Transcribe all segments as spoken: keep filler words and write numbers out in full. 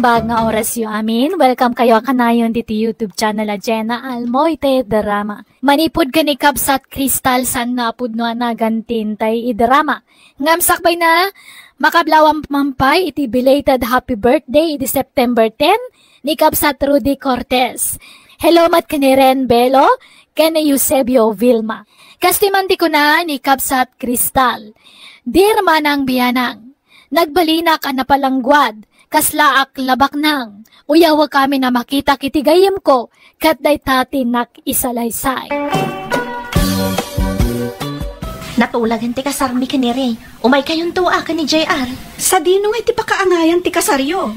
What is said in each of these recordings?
Naimbag nga orasyo amin, welcome kayo a kanayon ditoy YouTube channel a Jenna Almoite Drama. Manipud ken ni Kabsat Crystal, saan nga a pudno a nagan ti intay idrama. Ngem sakbayna, makablawam man pay iti belated happy birthday idi September ten ni Kabsat Rudy Cortez. Hello met ken ni Ren Belo ken ni Eusebio Vilma. Kastoy man ti kuna ni Kabsat Crystal, "Dear Manang Bianang, nagbalinak a napalangguad, kaslaak labaknang. Uyawek amin a makitak iti gayyemko ket dayta ti nakisalaysay." Natulagan ti kasarmi ken ni Ray. Umaykayonto a ken ni J R. Sadino nga iti pakaangayan ti kasaryo?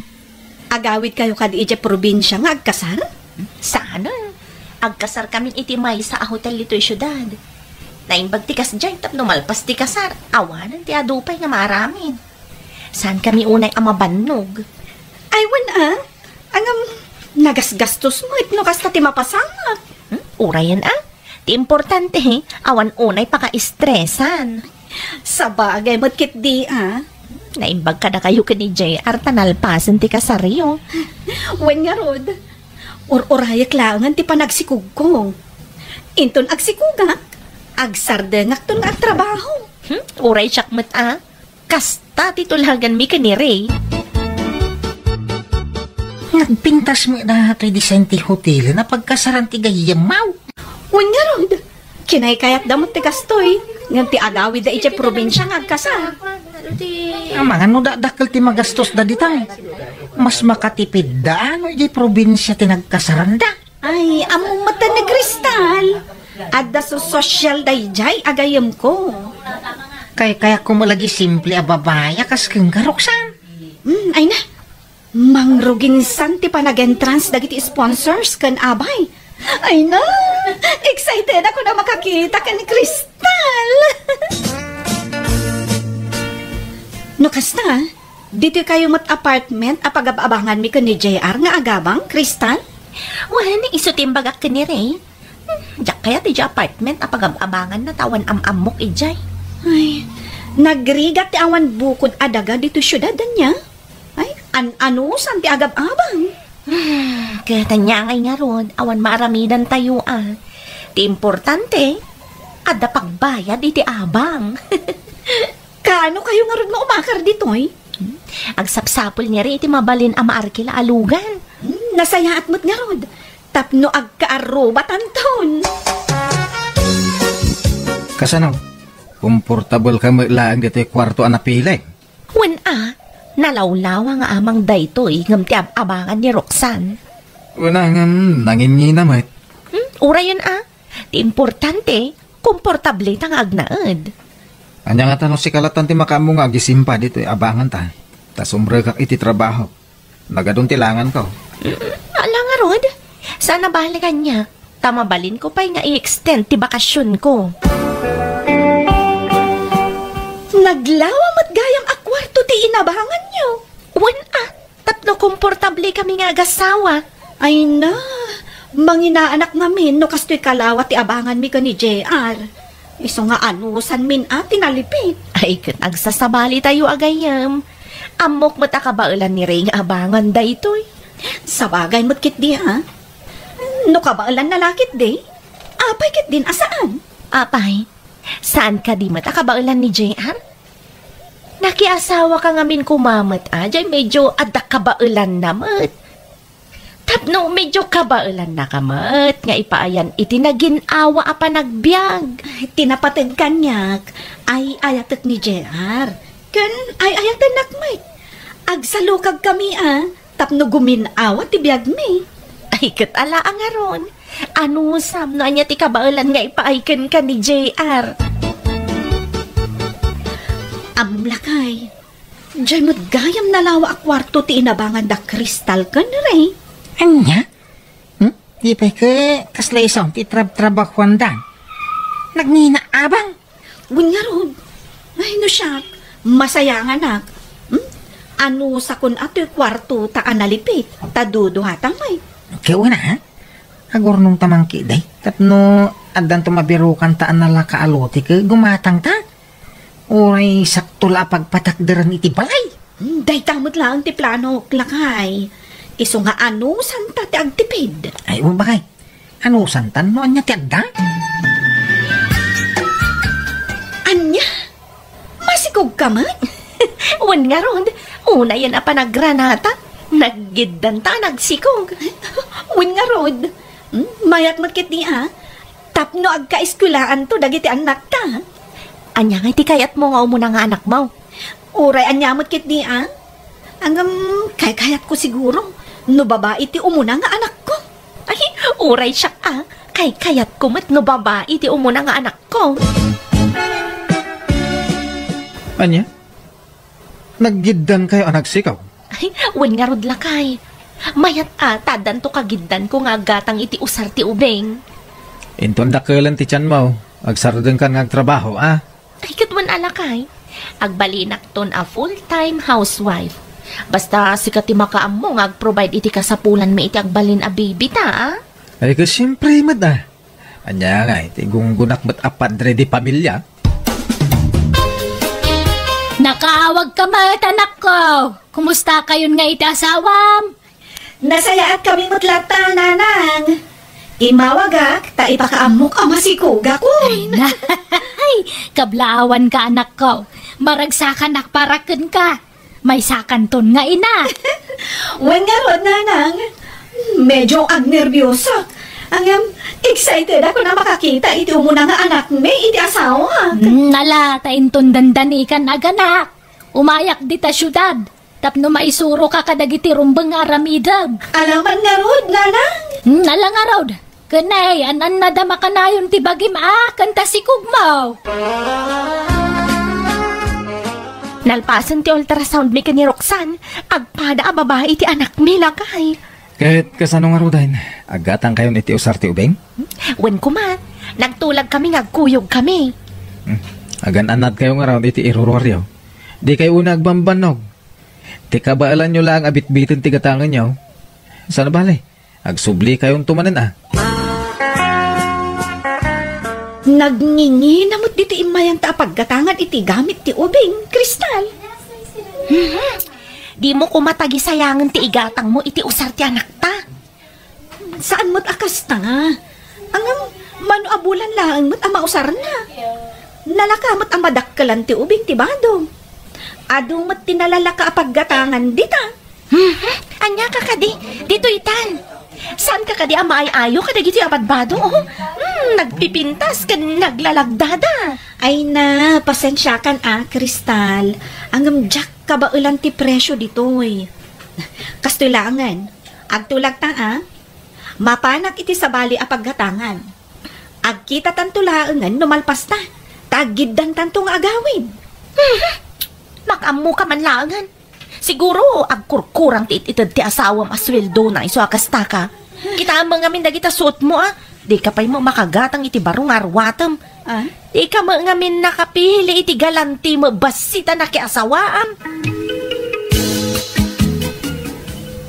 Agawidkayo kadi idiay probinsia nga agkasar? Saan? Agkasarkamin iti maysa a hotel ditoy siudad. Naimbag ti kasdiay tapno malpas ti kasar, awanen ti adu pay nga maaramid. Saankami unay a mabannog. Ay, wen a. Ngem, nagasgastos met no kasta ti mapasamak. Hmm? Urayen a. Ti importante, awan unay pakaistresan. Sabagay met ketdi a. Naimbag kadakayo ken ni J R ta nalpasen ti kasaryo. Wen ngarud, ur-urayek laengen ti panagsikugko. Inton agsikugak, agsardengakton nga agtrabaho. Hmm? Uray siak met a. Kasta ti tulaganmi ken ni Ray. Nagpintas met daytoy design ti hotel a pagkasaran ti gayyemmo. Wen ngarud, kinaykayatda met ti kastoy, ngem ti agawidda idiay probinsia nga agkasar. Amangan no dakdakkel ti magastosda ditoy. Mas makatipidda no idiay probinsia ti nagkasaranda. Ay, ammom met ni Crystal. Adda so-, sosyal daydiay a gayyemko. Kaykayatko met lagi simple a babai a kas kenka, Roxanne. Hmm, ay na. Mangruginsan ti panag-entrance dagiti sponsors ken abay. Ay na, excited ako na makakita ken Crystal. No kasta, ditoy kayo met apartment a pagab-abanganmi ken ni J R nga agabang, Crystal? Wen, isu ti imbagak ken ni Ray. Hmm, diak kayat idiay apartment a pagab-abanganna ta awan am-ammok idiay. Ay, nagrigat ti awan bukod a daga ditoy siudad, ania? Ay, an-anusan ti agab-abang? Hmm, ket ania ngay ngarud, awan maaramidantayo a. Ti importante, adda pagbayad iti abang. Kaano kayo ngarud nga umakar ditoy? Hmm, agsapsapul ni Ray iti mabalin a maarkila a lugar. Hmm, nasayaat met ngarud. Tapno agkaarubatanton. Kasano? Komportabel ka met laeng ditoy kuarto a napili? Wen a, nalawlawa nga amang daytoy ngem ti ab-abangan ni Roxanne. Wen a, ngem nanginnina met. Hmm, urayen a. Ti importante, komportable ta nga agnaed. Ania ngata no sika lattan ti makaammo nga agisimpa ditoy abanganta? Ta sumrekak iti trabaho. Nagadun ti langanko. Mm, ala ngarud. Saan a bale kaniak. Ta mabalinko pay nga i-extend ti bakasionko. Naglawa met gayam a kuarto ti inabanganyo. Wen a, tapno komportable kami nga agasawa. Ay na, manginaanak ngamin no kastoy kalawa ti abanganmi ken ni J R. Isu nga anusanmin a ti nalipit. Ay, ket agsasabalitayo a gayyem. Ammok met a kabaelan ni Ray nga abangan daytoy. Sabagay met ketdi, ha? No kabaelanna la ketdi, apay ketdin a saan? Apay, saan kadi met a kabaelan ni J R? Nakiasawaka ngamin koma met a, jay medyo adda kabaelanna met. Tapno medyo kabaelannaka met nga ipaayan iti nagin-awa a panagbiag. Ay, ti napateg kaniak, ay-ayatek ni J R. Ken ay-ayatennak met. Agsalukagkami a, tapno gumin-awa ti biagmi. Ay, ket ala a ngarud. Anusam no ania ti kabaelan nga ipaay kenka ni J R? Ammom lakay. Jay met gayam nalawa a kuarto ti inabangan da Crystal ken Ray. Ania? Hmm? Di pay ket kasla isu ti trab-trabahuanda. Nagngina abang? Wen ngarud. Ay, no siak, masayanganak. Hmm? Anusakon a toy kuarto ta a nalipit, ta duduatang met. Ket wen a, ha? Agurnongta man ketdi, tapno addanto mabirokanta a nalaka a lote ket gumatangta. Uray sakto la a pagpatakderen iti balay. Hmm, dayta met laeng ti planok, lakay. Isu nga anusanta ti agtipid. Ay, wen bakay. Anusantan no ania ti adda? Ania? Masikog ka met? Wen ngarud, unayen a panagranata, naggiddanta a nagsikog. Wen ngarud, hmm, mayat met ketdi a. Tapno agkaeskwelaan to dagiti annakta. Ania nga iti kayatmo nga umuna nga anakmo? Uray ania met ketdi a. Ngem, kaykayatko siguro no babai ti umuna nga anakko. Ay, uray siak a, kaykayatko met no babai ti umuna nga anakko. Ania? Naggiddankayo a nagsikog? Ay, wen ngarud lakay. Mayat a, ta addanto kagiddanko nga aggatang iti usar ti ubing. Inton dakkelen ti tianmo, agsardengkan nga agtrabaho, a? Ay, ket wen a lakay. Agbalinakton a full-time housewife. Basta sika ti makaammo nga agprovide iti kasapulanmi iti agbalin a baby ta, a? Ay, ket siempre met, a. Ania ngay, ti gunggonak met a padre de pamilya? Nakaawag ka met, anakko. Kumusta kayon nga iti asawam? Nasayaat kami met latta, nanang. Immawagak ta ipakaammok a masikogakon. Ay, kablaawan ka, anakko. Maragsakanak para kenka. Maysakanton nga ina. Wen ngarud, nanang. Medyo agnerbiosak. Ngem, excited ako na makakita iti umuna nga anakmi iti asawa. Hmm, ala, ta inton dandanikan aganak. Umayak dita siudad. Tapno maisuroka kadagiti rumbeng nga aramidem. Ala man ngarud, nanang. Hmm, ala ngarud. Ken ay, an-annada makanayon ti bagim a, ken ta sikogmo. Nalpasen ti ultrasound mi ken ni Roxanne, agpada a babai ti anakmi, lakay. Ket kasano ngaruden? Aggatangkayon iti usar ti ubing? Wen koma, nagtulag kami nga agkuyog kami. Hmm. Agan-annadkayo ngarud iti iruruaryo. Dikayo una agbambannog. Ti kabaelanyo laeng a bitbiten ti gatangenyo. Saan a bale, agsublikayon to manen a. Nagngingina met ditoy immayanta a paggatangan iti gamit ti ubing, Crystal. Mhm. Dimo koma tagisayangen ti igatangmo iti usar ti anakta. Saan met a kasta. Ngem, mano a bulan laeng met a mausarna. Nalaka met a madakkelan ti ubing ti bado. Adu met ti nalalaka a paggatangan dita. Mhm. Ania ka kadi? Ditoy tan. Saan ka kadi a maay-ayo kadagitoy a badbado, o? Hmm, nagpipintas ken naglalagdada. Ay na, pasensiakan a, Crystal. Ngem diak kabaelan ti presio ditoy. Kastoy laengen. Agtulagta a, mapanak iti sabali a paggatangan. Agkitatanto laengen no malpasta, ta aggiddantanto nga agawid. Mhm. Makaammoka man laengen. Siguro, agkurkurang ti it-ited ti asawam a sueldona isu a kastaka. Kitaem ngamin dagita suotmo a. Dika pay met makagatang iti baro nga aruatem. Ah? Dika met ngamin nakapili iti galanti met bassit a nakiasawaam.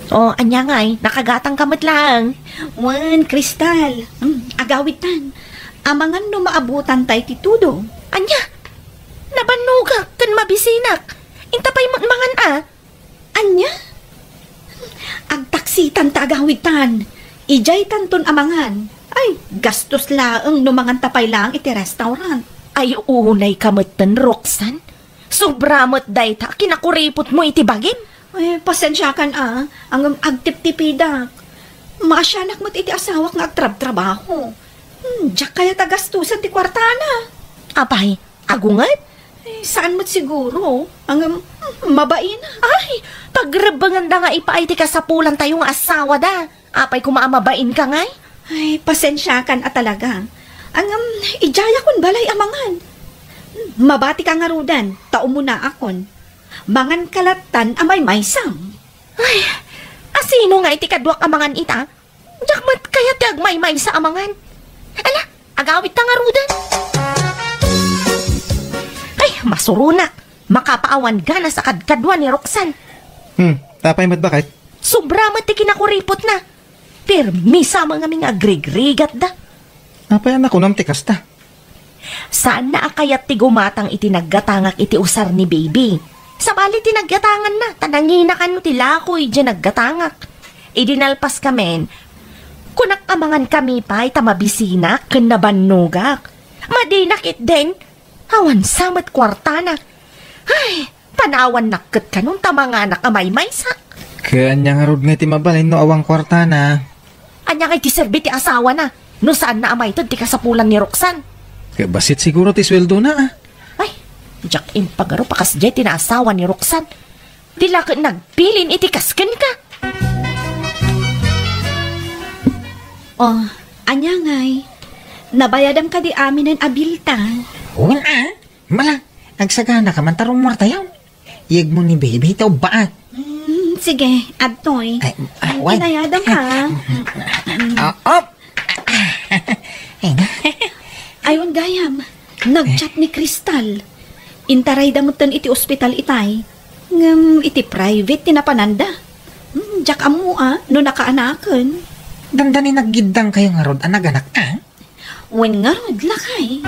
O, ania ngay, nakagatangka met laeng? Wen, Crystal. Hmm, agawidtan. Amangan no maabutanta iti tudo. Ania? Nabannogak ken mabisinak. Inta pay met mangan a. Ania? Agtaksitan ta agawidtan. Idiaytanton a mangan. Ay, gastos laeng no manganta pay laeng iti restaurant. Ay, unay ka metten, Roxanne. Sobra met dayta a kinakuripotmo iti bagim. Ay, pasensiakan a. Ngem agtiptipidak. Maasianak met iti asawak nga agtrabtrabaho. Hmm, diak kayat a gastusen ti kuartana. Apay, agunget? Eh, saan met siguro. Ngem, hmm, mabain. Ay, pagrebbengenda nga ipaay ti kasapulantayo nga asawada. Apay koma a mabain ka ngay? Ay, pasensiakan a talaga. Ngem, idiayakon balay a mangan. Mabati ka ngaruden, ta umunaakon. Mangan ka lattan a maymaysam. Ay, asino ngay ti kaduak a mangan ita? Diak met kayat ti agmaymaysa a mangan. Ala, agawidta ngaruden. Ay, masuronak. Makapaawan ganas a kadkadua ni Roxanne. Hmm, apay met baket? Sobra met ti kinakuripotna. Permi sa mga ming agrigrigatda. Apay a nakunam ti kasta? Saanna a kayat ti gumatang iti naggatangak iti usar ni baby. Sabali ti naggatanganna, ta nanginakan ti lakoy diay naggatangak. Idi nalpaskamin, kunak a mangankami pay ta mabisinak ken nabannogak. Madinak itden, awan sa met kuartana. Ay, panawannak ket kanon ta manganak a maymaysak. Ket ania ngarud ngay ti mabalin no awan kuartana? Ania ngay ti serbi ti asawana no saanna a maited ti kasapulan ni Roxanne? Ket bassit siguro ti sueldona, a. Ay, diak impagarup a kasdiay ti naasawa ni Roxanne. Di la ket nagbilin iti kas kenka. Oh, ania ngay? Nabayadam kadi aminen a bilta? Wen a, mala, agsaganaka man ta rummuartayo. Iyegmo ni baby ta ubbaak. Hmm, sige, adtoy. Ay, ah, wen. Inayadam, ha? Ah, op. Ay, na. Ay, wen gayam. Nag-chat ni Crystal. Intarayda metten iti ospital itay. Ngem iti private ti napananda. Hmm, diak ammo a no nakaanaken. Dandani naggiddangkayo ngarud a naganak, a? Wen ngarud, lakay.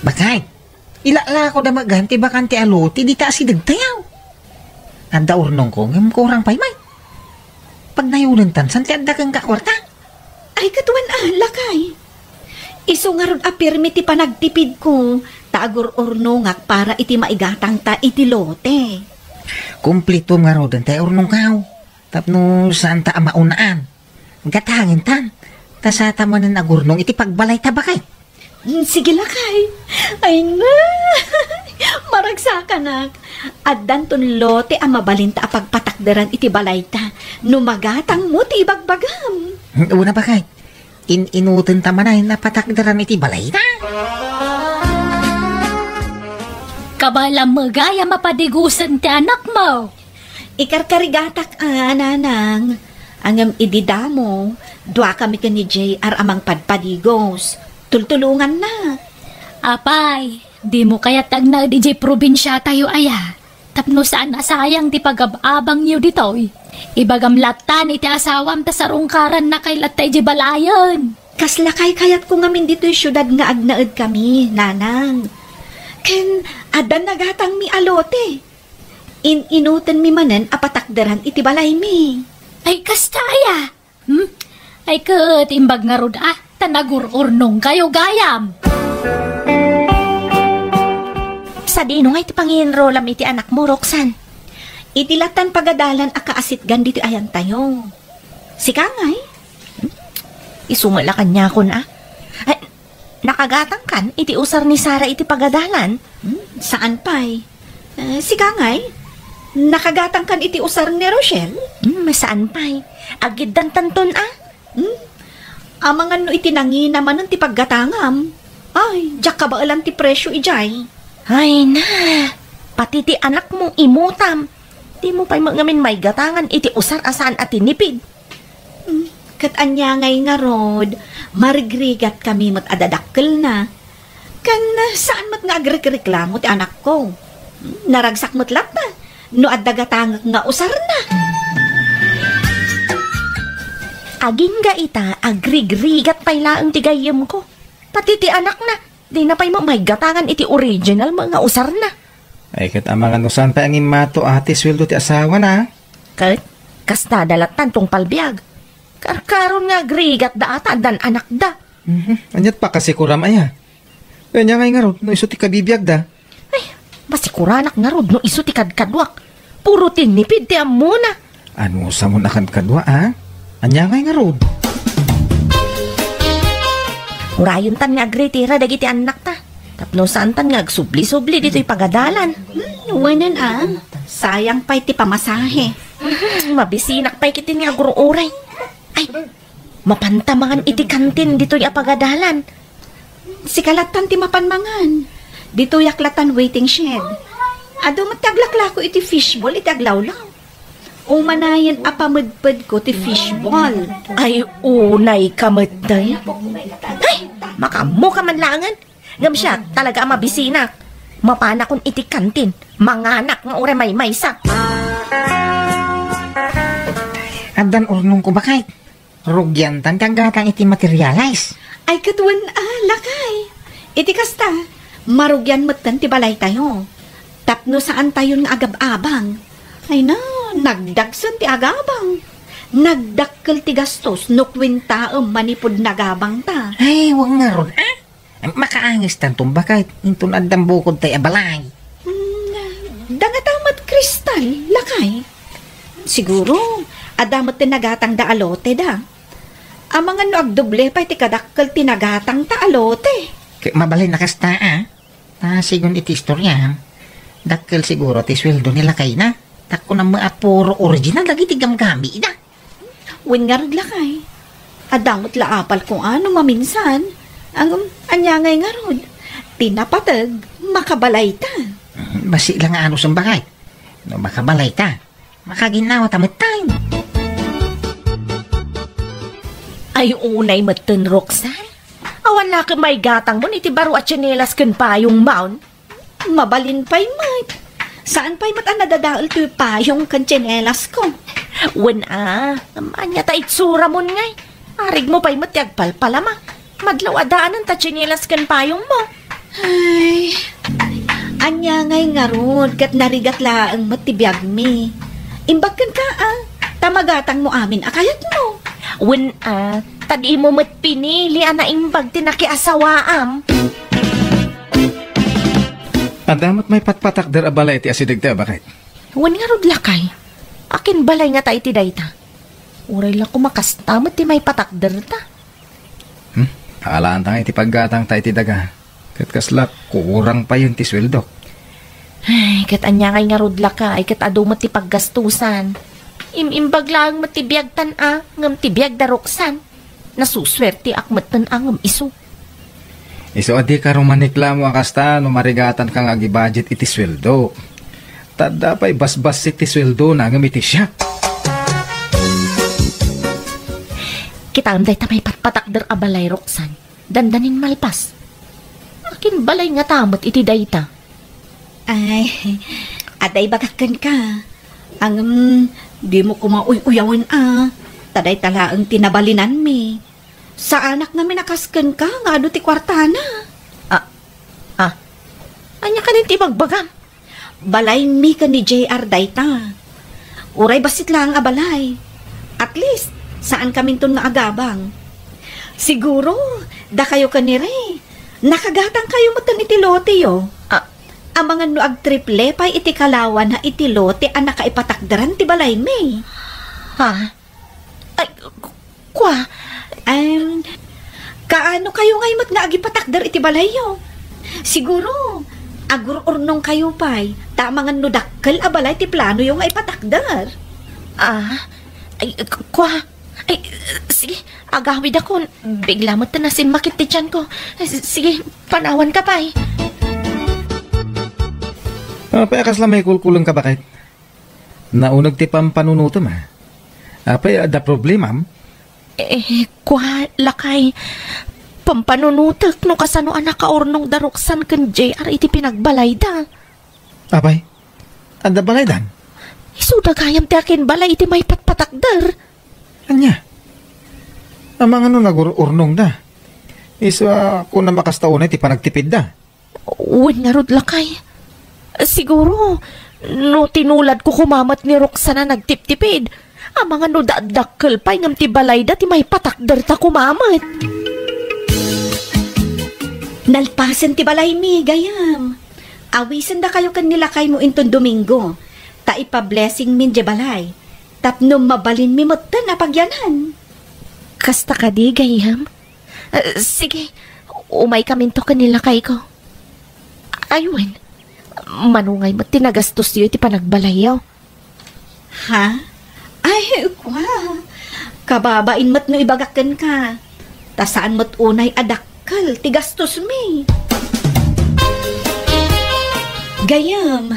Bakay, ilaklako da met gayam ti bakante a lote dita asidegtayo. Adda urnongko, ngem kurang pay met. Pagnayonentan, saan ti adda kenka kuarta? Ay, ket wen a, lakay. Isu ngarud a pirmi ti panagtipidko, ta agur-urnongak para iti maigatangta iti lote. Kumplito ngaruden ti urnongkaw, tapno saanta a maunaan. Gatangentan, ta saanta manen agurnong iti pagbalayta, bakay. Mm, sige, lakay. Ay na! Maragsakanak. Addanton lote a mabalinta a pagpatakderan iti balayta no magatangmo ti ibagbagam. Una, bakay. In-inutenta manen a patakderan iti balayta. Kabaelam met gayam a padigusen ti anakmo. Ikarkarigatak a, nanang. Ngem idi damo, duakami ken ni J R a mangpadpadigos. Tultulongannak. Apay, dimo kayat ti agnaed idiay probinsiatayo aya? Tapno saan a sayang ti pagab-abangyo ditoy. Ibagam lattan iti asawam ta sarungkarannakay latta idiay balayen. Kaslakay kayatko ngamin ditoy siudad nga agnaedkami, nanang. Ken adda nagatangmi a lote. In-inutenmi manen a patakderan iti balaymi. Ay, kasta aya? Hmm? Ay, ket imbag ngarud a, ta nagur-urnongkayo gayam. Sadino ngay ti pangienrolam iti anakmo, Roxanne? Iti lattan pagadalan a kaasitgan ditoy ayantayo. Sika ngay? Hmm? Isu nga la kaniakon a. Ay, nakagatangkan iti usar ni Sara iti pagadalan? Hmm, saan pay. Eh, sika ngay? Nakagatangkan iti usar ni Rochelle? Hmm, saan pay. Agiddantanton a. Hmm? Amangan no iti nangina manen ti paggatangam. Ay, diak kabaelan ti presyo idiay. Ay na, pati ti anakmo imutam. Dimo pay met ngamin maigatangan iti usar a saan a tinipid. Hmm, ket ania ngay ngarud, marigrigatkami met a dadakkelna. Ken saan met nga agrikreklamo ti anakko. Hmm, naragsak met latta no adda gatangek nga usarna. Agingga ita, agrigrigat pay laeng ti gayyemko. Pati ti anakna, dina pay met maigatangan iti original met nga usarna. Ay, ket amangan no saan pay angimmato a ti sueldo ti asawana. Ket, kasta da lattan tungpal biag. Karkaron nga agrigatda a ta addan anakda. Mhm. Aniat pakasikuram aya? Ania ngay ngarud no isu ti kabibiagda? Ay, masikuranak ngarud no isu ti kadkaduak. Puro tinipid ti ammona. Ano sa mo nakadkadua, a? Ania ngay ngarud? Urayontan nga agritira dagiti annakta. Tapno saantan nga agsubli-subli ditoy pagadalan. Hmm, wanen a. Sayang pay ti pamasahe. Mabisinak pay kiti nga agur-uray. Ay, mapanta mangan iti kantin ditoy a pagadalan. Sika lattan ti mapan mangan. Ditoyak lattan waiting shed. Adu met ti aglaklako iti fishball iti aglawlaw. Umanayen a pamedpedko ti fishball. Ay, unay ka met, day. Ay, makammo ka man laengen. Ngem siak, talaga a mabisinak. Mapanakon iti kantin. Manganak nga uray maymaysa. Addan urnongko, bakay. Rugiantan ti aggatang iti materialize. Ay, ket wen a, lakay. Iti kasta, marugian metten ti balaytayo. Tapno saantayon nga agab-abang. Ay na, Nagdagsen ti agabang. Nagdakkel ti gastos no kuentaem manipud nagabangta. Ay, wen ngarud, ah? Makaangestanton baket inton addan bukodtay a balay. Hmm, dangata met, Crystal, lakay. Siguro, adda met ti nagatangda a lote da. Amangan no agdoble pay ti kadakkel ti nagatangta a lote. Ket mabalin a kasta, ah. Ta sigun iti istorya, dakkel siguro ti sueldo ni lakayna. Ta kunam met a puro original dagiti gamgamida. Wen ngarud lakay, adda met la apal kung ano maminsan. Ngem ania ngay ngarud? Ti napateg, makabalayta. Bassit la nga ano, sumbaket. No makabalayta, makaginawa ta metten. Ay, unay metten, Roxanne. Awan la ket maigatangmon iti baro a tsinelas ken payongmon. Mabalin pay met. Saan pay met a nadadael toy payong ken tsinelas ko. Wen a, ania ta itsuramon ngay? Arigmo pay met ti agpalpalama. Madlaw a daanen ta tsinelas ken payongmo. Ay, ania ngay ngarud ket narigat laeng met ti biagmi. Imbag kenka, a, ta magatangmo amin a kayatmo. Wen a, ta dimo met pinili a naimbag ti nakiasawaam. Adda met maipatpatakder a balay ti asidegta, baket? Wen ngarud lakay. Akin balay ngata iti dayta? Uray la koma kasta met ti maipatakderta. Hmm? Alaanta nga iti paggatangta iti daga. Ket kasla kurang payen ti sueldok. Ay, ket ania ngay ngarud lakay, ket adu met ti paggastusan. Im-imbag laeng met ti biagtan a, ngem ti biag da Roxanne. Nasusuerteak metten a ngem isu. Isu a dika rumaniklamo a kasta no marigatanka nga agibudget iti sueldo. Ta adda pay basbassit ti sueldona ngem iti siak. Kitaem dayta maipatpatakder a balay, Roxanne. Dandanin malpas. Akin balay ngata met iti dayta? Ay, adda ibagak kenka. Ngem, dimo koma uy-uyawen a. Ta dayta laeng ti nabalinanmi. Saanak ngamin a kas kenka nga adu ti kuartana. Ah, ah. Ania kanin ti ibagbagam? Balaymi ken ni J R dayta. Uray bassit laeng a balay. At least, saankaminton nga agabang. Siguro, dakayo ken ni Ray, nakagatangkayo metten iti loteyo. Ah. Amangan no agtriple pay iti kalawana iti lote a nakaipatakderan ti balaymi. Ha? Ay, k-, kua. Em, kaano kayo ngay met nga agipatakder iti balayyo? Siguro, agur-urnong kayo pay, ta amangan no dakkel a balay ti planoyo nga ipatakder. Ah, ay, k-, kua. Ay, sige, agawidakon. Bigla met ta nasimmakit ti tianko. S-, sige, panawanka pay. Apay a kasla maikulkulengka, baket? Nauneg ti pampanunotem, a. Apay, adda problemam? Eh, kua, lakay. Pampanunotek no kasano a nakaurnong da Roxanne ken J R iti pinagbalayda. Apay, adda balaydan? Isuda gayam ti akin balay iti maipatpatakder. Ania? Amangan no nagur-urnongda. Isu a kunam a kasta unay ti panagtipidda. Wen ngarud, lakay. Siguro, no tinuladko koma met ni Roxanne a nagtiptipid, amangan no dakdakkel pay ngem ti balayda ti maipatakderta koma met. Nalpasen ti balaymi, gayam. Awisendakayo ken ni lakaymo inton Domingo, ta ipablessingmin diay balay, tapno mabalinmi metten a pagyanan. Kasta kadi, gayam? Ah, sige, umaykaminto ken ni lakayko. Ay, wen, mano ngay met ti nagastosyo iti panagbalayyo? Ha? Ay, kua. Kababain met no ibagak kenka. Ta saan met unay a dakkel ti gastosmi. Gayam,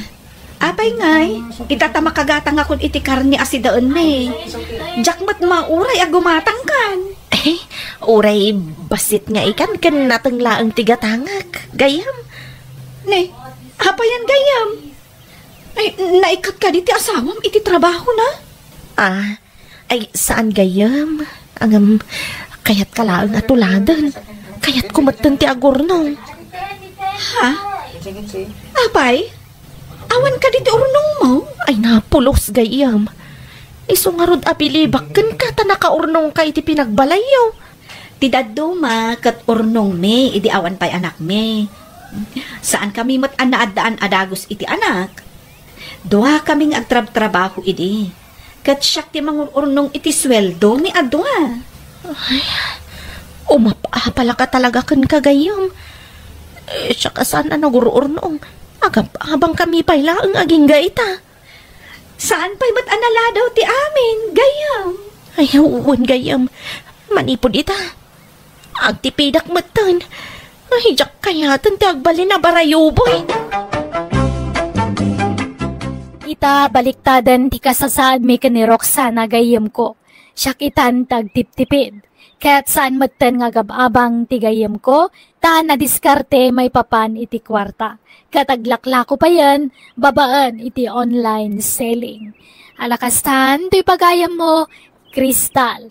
apay ngay, ita ta makagatangakon iti karne a sidaenmi. Diak met mauray a gumatangkan. Eh, uray bassit nga ikan ken nateng laeng ti gatangak. Gayam. Ne, apayan gayam? Ay, naikat kadi ti asawam iti trabahona? Ah, ay, saan gayam? Ngem, kayatka laeng a tuladen. Kayatko metten ti agurnong. Ha? Apay? Awan kadi ti urnongmo? Ay, napulos, gayyem. Isu ngarud a bilibak kenka ta nakaurnongka iti pinagbalayyo. Ti dadduma ket urnongmi idi awan pay anakmi. Saankami met a naaddaan a dagus iti anak. Duakami nga agtrabtrabaho idi. Ket siak ti mangur-urnong iti sueldomi a dua. Ay, umap-apalaka talaga kenka, gayyem. Eh, siak a saan a nagur-urnong. Agab-abangkami pay laeng agingga ita. Saan pay met a naladaw ti amin, gayyem? Ay, wen, gayyem. Manipud ita, agtipidak metten. Ay, diak kayaten ti agbalin a barayuboy. Ita, baliktaden ti kasasaadmi ken ni Roxana, gayyemko. Siak itan ti agtiptipid. Ket saan metten nga agab-abang ti gayyemko, ta nadiskarte maipapan iti kuarta. Ket aglaklako payen babaen iti online selling. Ala kastan, toy pagayammo, Crystal.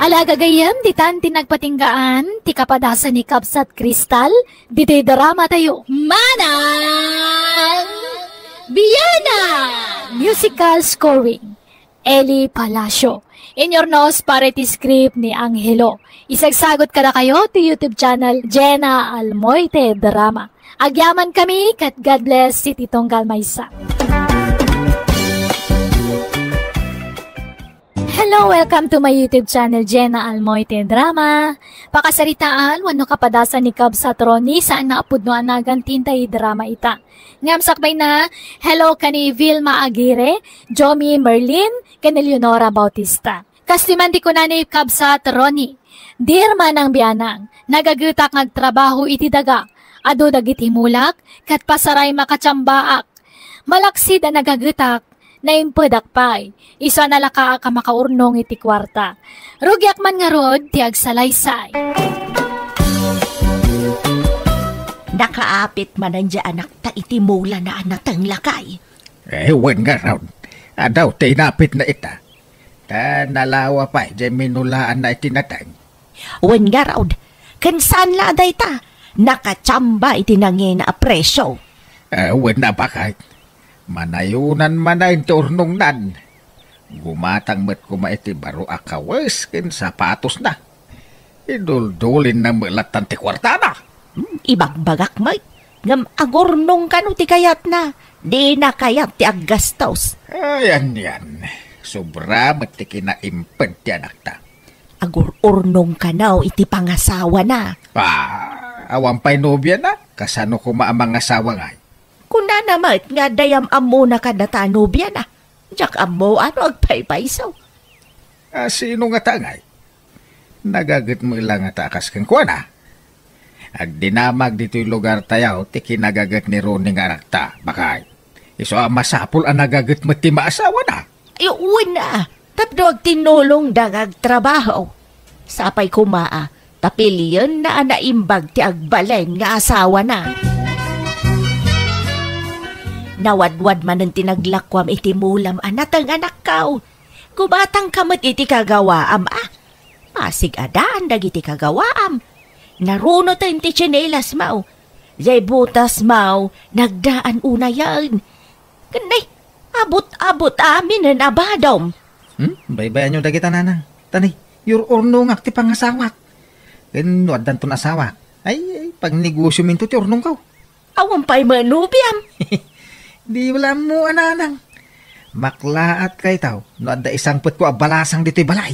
Ala gagayyem, ditan ti nagpatinggaan ti kapadasan ni Kabsat Crystal, ditoy drama tayo, Manang Biana! Musical scoring. Eli Palacio. Inyurnos para iti script ni Angelo. Isagsagot kadakayo ti YouTube channel Jenna Almoite Drama. Agyamankami ket God bless iti tunggal maysa. Hello, welcome to my YouTube channel, Jenna Almoite Drama. Pakasaritaan wenno kapadasan ni Kabsat Ronnie saan nga a pudno a nagan ti intay drama ita. Ngem sakbayna, hello ken ni Vilma Aguirre, Jomi Merlin, ken ni Leonora Bautista. Kastoy man ti kuna ni Kabsat Ronnie, "Dear Manang Bianang, nagagetak nga agtrabaho iti daga. Adu dagiti mulak, ket pasaray makachambaak. Malaksid a nagagetak, naimpedak pay. Isu a nalakaak a makaurnong iti kuarta. Rugiak man ngarud ti agsalaysay." Nakaapit manen diay anakta iti mulana a nateng, lakay. Eh, wen ngarud, adu ti inapitna ita. Ta nalawa pay diay minulaanna iti nateng. Wen ngarud, ken saan la a dayta, nakachamba iti nangina a presio. Eh, wen a, baket. Manayonan manen ti urnongnan. Gumatang met koma iti baro a kawes ken sapatosna. Iduldulinna met lattan ti kuartana. Hmm, ibagbagak met, ngem agurnong kano ti kayatna. Dina kayat ti aggastos. Ay, anian. Sobra met ti kinaimped ti anakta. Agur-urnong kano iti pangasawana. Ah, awan pay nobiana? Kasano koma a mangasawa ngay? Kunana met nga dayam ammona kadata a nobiana. Diak ammo no agpaypayso. Ah, sino ngata ngay? Nagaget met la ngata a kas kenkuana? Agdinamag ditoy lugartayo ti kinagaget ni Ronnie nga anakta, baket. Isu a masapul a nagaget met ti maasawana. Ay, wen a, tapno agtinnulongda nga agtrabaho. Sapay koma a, ta pilienna a naimbag ti agbalin nga asawana. Nawadwad manen ti naglakuam iti mulam a nateng, anakko. Gumatangka met iti kagawaam a. Masigadaandagiti kagawaam. Narunoten ti tsinelasmo. Jay botasmo, nagdaan unayen. Ken nay, abut-abut aminen a badom. Hmm? Baybayanyo dagita, nanang. Ta nay, ur-urnongak ti pangasawak. Ken no addanton asawak, ay, ay, pagnegosyominto ti urnongko. Awan pay met nobiam. Di wala mo, a nanang. Maklaat kaytaw no adda isangpetko a balasang ditoy balay.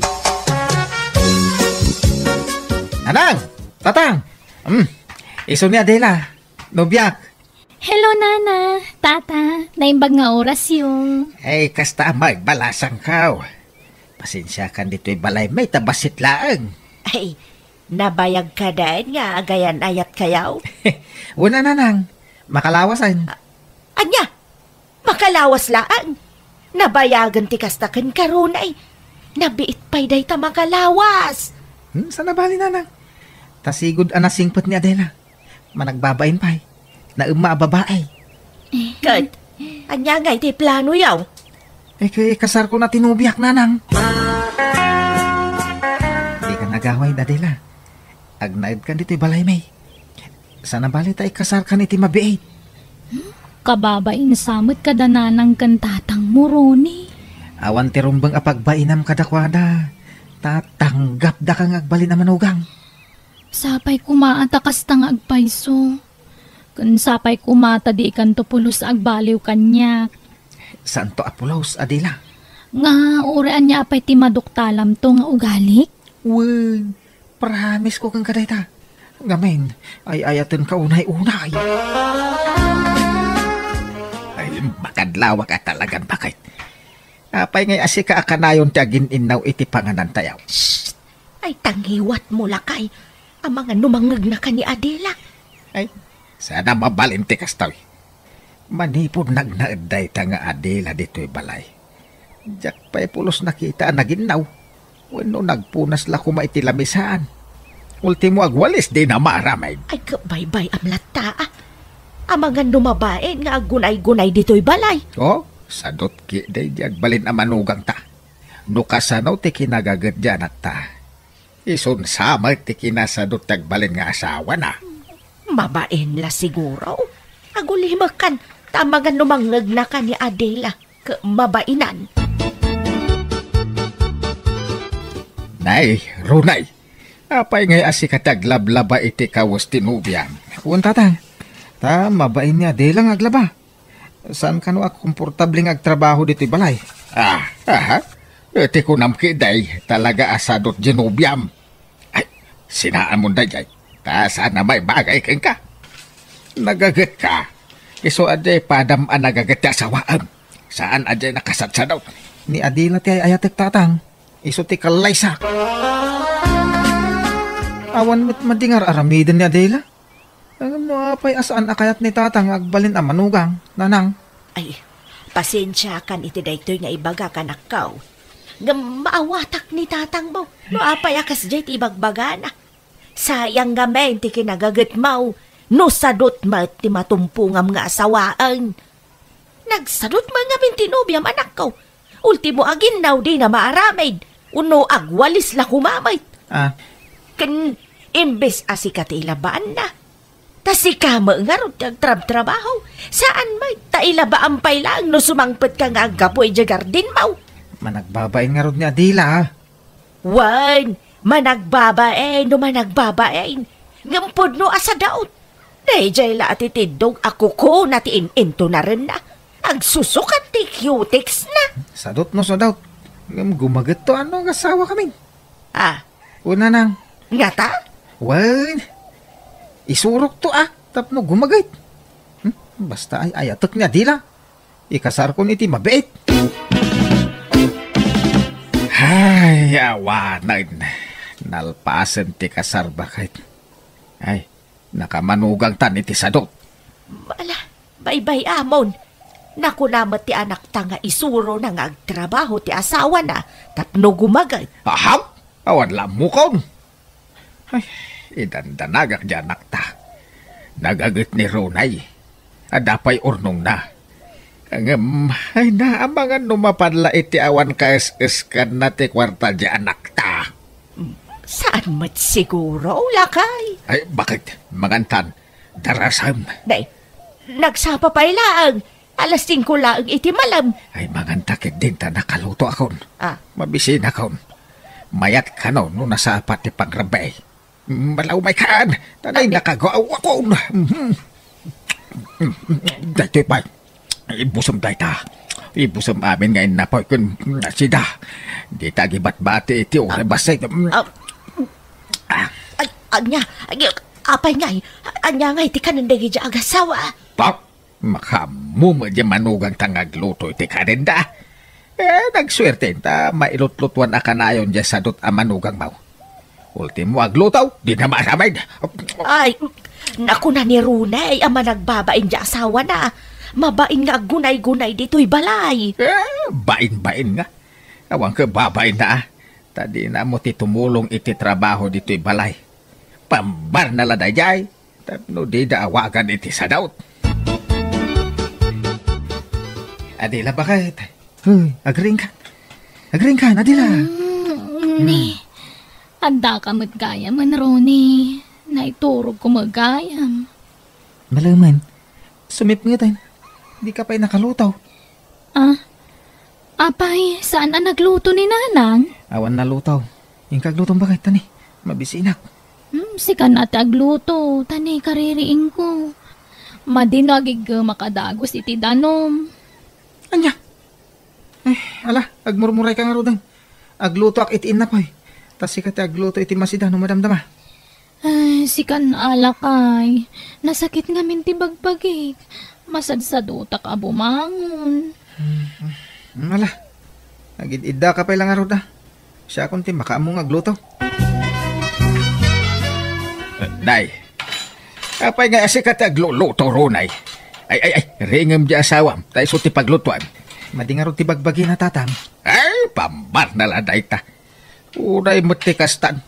Nanang! Tatang! Hmm, isu ni Adela. Nobiak. Hello, Nana, Tata. Naimbag nga orasyo. Ay, kasta a magbalasangkaw. Pasensiakan ditoy balay, may ta bassit laeng. Ay, nabayag ka daen nga agayan-ayatkayo? Wen a, nanang, makalawasen. A-, ania? Makalawas laeng? Nabayagen ti kasta ken karunay. Nabiit pay dayta makalawas. Hmm, saan a bali, nanang? Ta sigud a nasingpet ni Adela. Managbabain pay. Naemma a babai. Ket, ania ngay ti planoyo? Ika-, ikasarko na ti nobiak, nanang. Dikan agaway, Adela. Agnaedkan ditoy balaymi. Saan a bali ta ikasarkan iti mabiit. Kababain sa met kada nanang ken tatangmo, Ronnie. Awan ti rumbeng a pagbainam kadakuada. Tatangngapdaka nga agbalin a manugang. Sapay koma a ta kasta nga agpayso. Ken sapay koma ta dikanto pulos agbaliw kaniak. Saanto a pulos, Adela? Nga, uray ania pay ti maduktalamto nga ugalik? Wen, promise ko kenka dayta. Ngamin, ay-ayatenka unay-unay. Ay, makadlawak a talagan, baket. Apay ngay a sika a kanayon ti agin-innaw iti panganantayo? Shh! Ay, tangiwatmo, lakay. Amangan no mangngegnaka ni Adela. Ay, saan a mabalin ti kastoy. Manipud nagnaed dayta nga Adela ditoy balay, diak pay pulos nakita a naginnaw wenno nagpunas la koma iti lamisaan. Ultimo agwalis dina maaramid. Ay, kabaybay-am latta, a. Amangan no mabain nga aggunay-gunay ditoy balay. O, sadot ketdi diay agbalin a manugangta. No kasano ti kinagaget diay anakta, isun sa met ti kinasadot ti agbalin nga asawana. Mabain la siguro. Agulimekkan, ta amangan no mangngegnaka ni Adela ket mabainan. Nay, Ronnie, apay ngay a sika ti aglablaba iti kawes ti nobiam? Wen, tatang. Ta mabain ni Adela nga aglaba. Saan kano a komportable nga agtrabaho ditoy balay? Ah, aha. Iti kunam ketdi, talaga a sadot diay nobiam. Ay, sinaamon daydiay. Ta saan a maibagay kenka. Nagagetka. Isu a diay padam a nagaget ti asawaem. Saan a diay nakasadsadot. Ni Adela ti ay-ayatek, tatang. Isu ti kallaysa. Awan met madi nga ar-aramiden ni Adela. Ngem no apay a saan a kayat ni tatang nga agbalin a manugang, nanang? Ay, pasensiakan iti daytoy nga ibagak, anakko. Ngem maawatak ni tatangmo no apay a kasdiay ti ibagbagana. Sayang ngamin ti kinagagetmo no sadot met ti matumpongam nga asawaen. Nagsadot met ngamin ti nobiam, anakko. Ultimo, aginnaw dina maaramid, wenno agwalis la koma met. Ah. Ken imbes a sika ti ilabaanna, ta sika met ngarud ti agtrabtrabaho, saan met ta ilabaam pay laeng no sumangpetka nga aggapu idiay gardinmo. Managbabain ngarud ni Adela, ah. Wen, managbabain no managbabain. Ngem pudno a sadot. Daydiay la a titiddog a kukuna ti in-intunarenna. Agsusukat ti cutex-na. Sadot no sadot. Ngem gumagetto a no agasawakamin. Ah. Una nang. Ngata? Wen, isurokto a tapno gumaget. Hmm? Basta ay-ayatek ni Adela. Ikasarkon iti mabiit. Ay, awanen. Nalpasen ti kasar, baket. Ay, nakamanugangtan iti sadot. Ala, baybay-amon. Nakuna met ti anakta nga isurona nga agtrabaho ti asawana tapno gumaget. Aham? Awan la ammokon. Ay, idandanagak diay anakta. Nagaget ni Ronnie. Adda pay urnongna. Ngem, ay, naamangan no mapan la iti awan kaes-eskanna ti kuarta diay anakta. Saan met siguro, lakay? Ay, baket? Mangantan. Darasem. Nay, nagsapa pay laeng. Alas singko laeng iti malem. Ay, manganta ketdin ta nakalutoakon. Ah. Mabisinakon. Mayat kano no nasapa ti pangrabbi. Malawmaykan. Tanay nakagaw akon. Mhm. Daytoy pay. Ibusem dayta. Ibusem amin nga innapoy ken sida. Dita agibatbati iti uray bassit. Ah. Ay, ania? Ay, apay ngay? Ania ngay ti kanen dagiti agasawa? Pak! Makaammo met diay manugangta nga agluto iti kanenda. Eh, nagsuerte ta mailutlutuan a kanayon diay sadot a manugangmo. Ultimo agluto, dina maaramid. Ay, nakuna ni Ronnie a managbabain diay asawana. Mabain nga aggunay-gunay ditoy balay. Eh, bain-bain nga. Awan ket babainna, ah. Ta dina ammo ti tumulong iti trabaho ditoy balay. Pambarna la daydiay. Tapno dida awagan iti sadot. Adela, baket? Hoy, agriingkan. Agriingkan, Adela. Mm, ni. Addaka met gayam, Ronnie. Naiturogko met gayam. Malemen, Sumipngeten. Dika pay nakaluto. Ah, apay, saan a nagluto ni Nanang? Awan naluto. Inka aglutom bagay, tani. Mabisinak. Hmm, sikan a ti agluto, tani kaririingko. Madi no agiggemak a dagus iti danum. Ania? Eh, ala, agmurmuray ka ngaruden. Aglutoak iti innapoy. Ta sika ti agluto iti masida no madamdama. Ay, sikan a lakay. Nasakit ngamin ti bagbagik. Masadsadutak a bumangon. Hmm, ala. Agid-idda ka pay la ngarud, a. Siakon ti makaammo nga agluto. Nay, apay nga sika ti agluluto, Ronay? Ay, ay, ay, ringem di asawam, ta isu ti paglutuan. Madi ngarud ti bagbagina, Tatang. Ay, pambar na la dayta. Uray met ti kastan.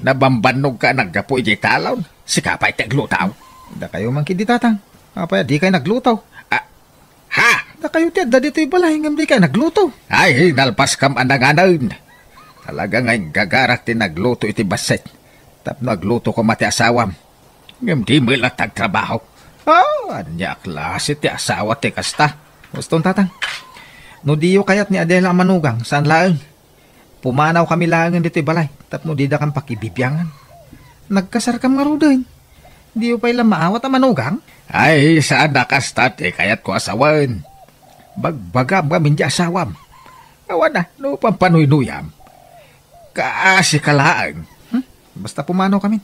Nabambannog ka naggapu iti talon. Sika pay ti agluto. Dakayo man ketdi, Tatang. Apay a dikay nagluto? Ah, ha? Dakayo ti adda ditoy balay ngem dikay nagluto. Ay, nalpaskam a nanganen. Talaga nga inggagarak ti nagluto iti bassit. Tapno agluto koma ti asawam. Ngem di met la ti agtrabaho. Ah, ania a klase ti asawa ti kasta? Huston, Tatang. No diyo kayat ni Adela a manugang, saan laeng. Pumanawkami laengen ditoy balay tapno didakam pakibibiangan. Nagkasarkam ngaruden. Diyo pay la maawat a manugang? Ay, saan a kasta ti kayatko a sawen. Bagbagam ngamin ti asawam. Awan a, no pampanuynuyam. Kaasi ka laeng. Hmm? Basta pumanawkami.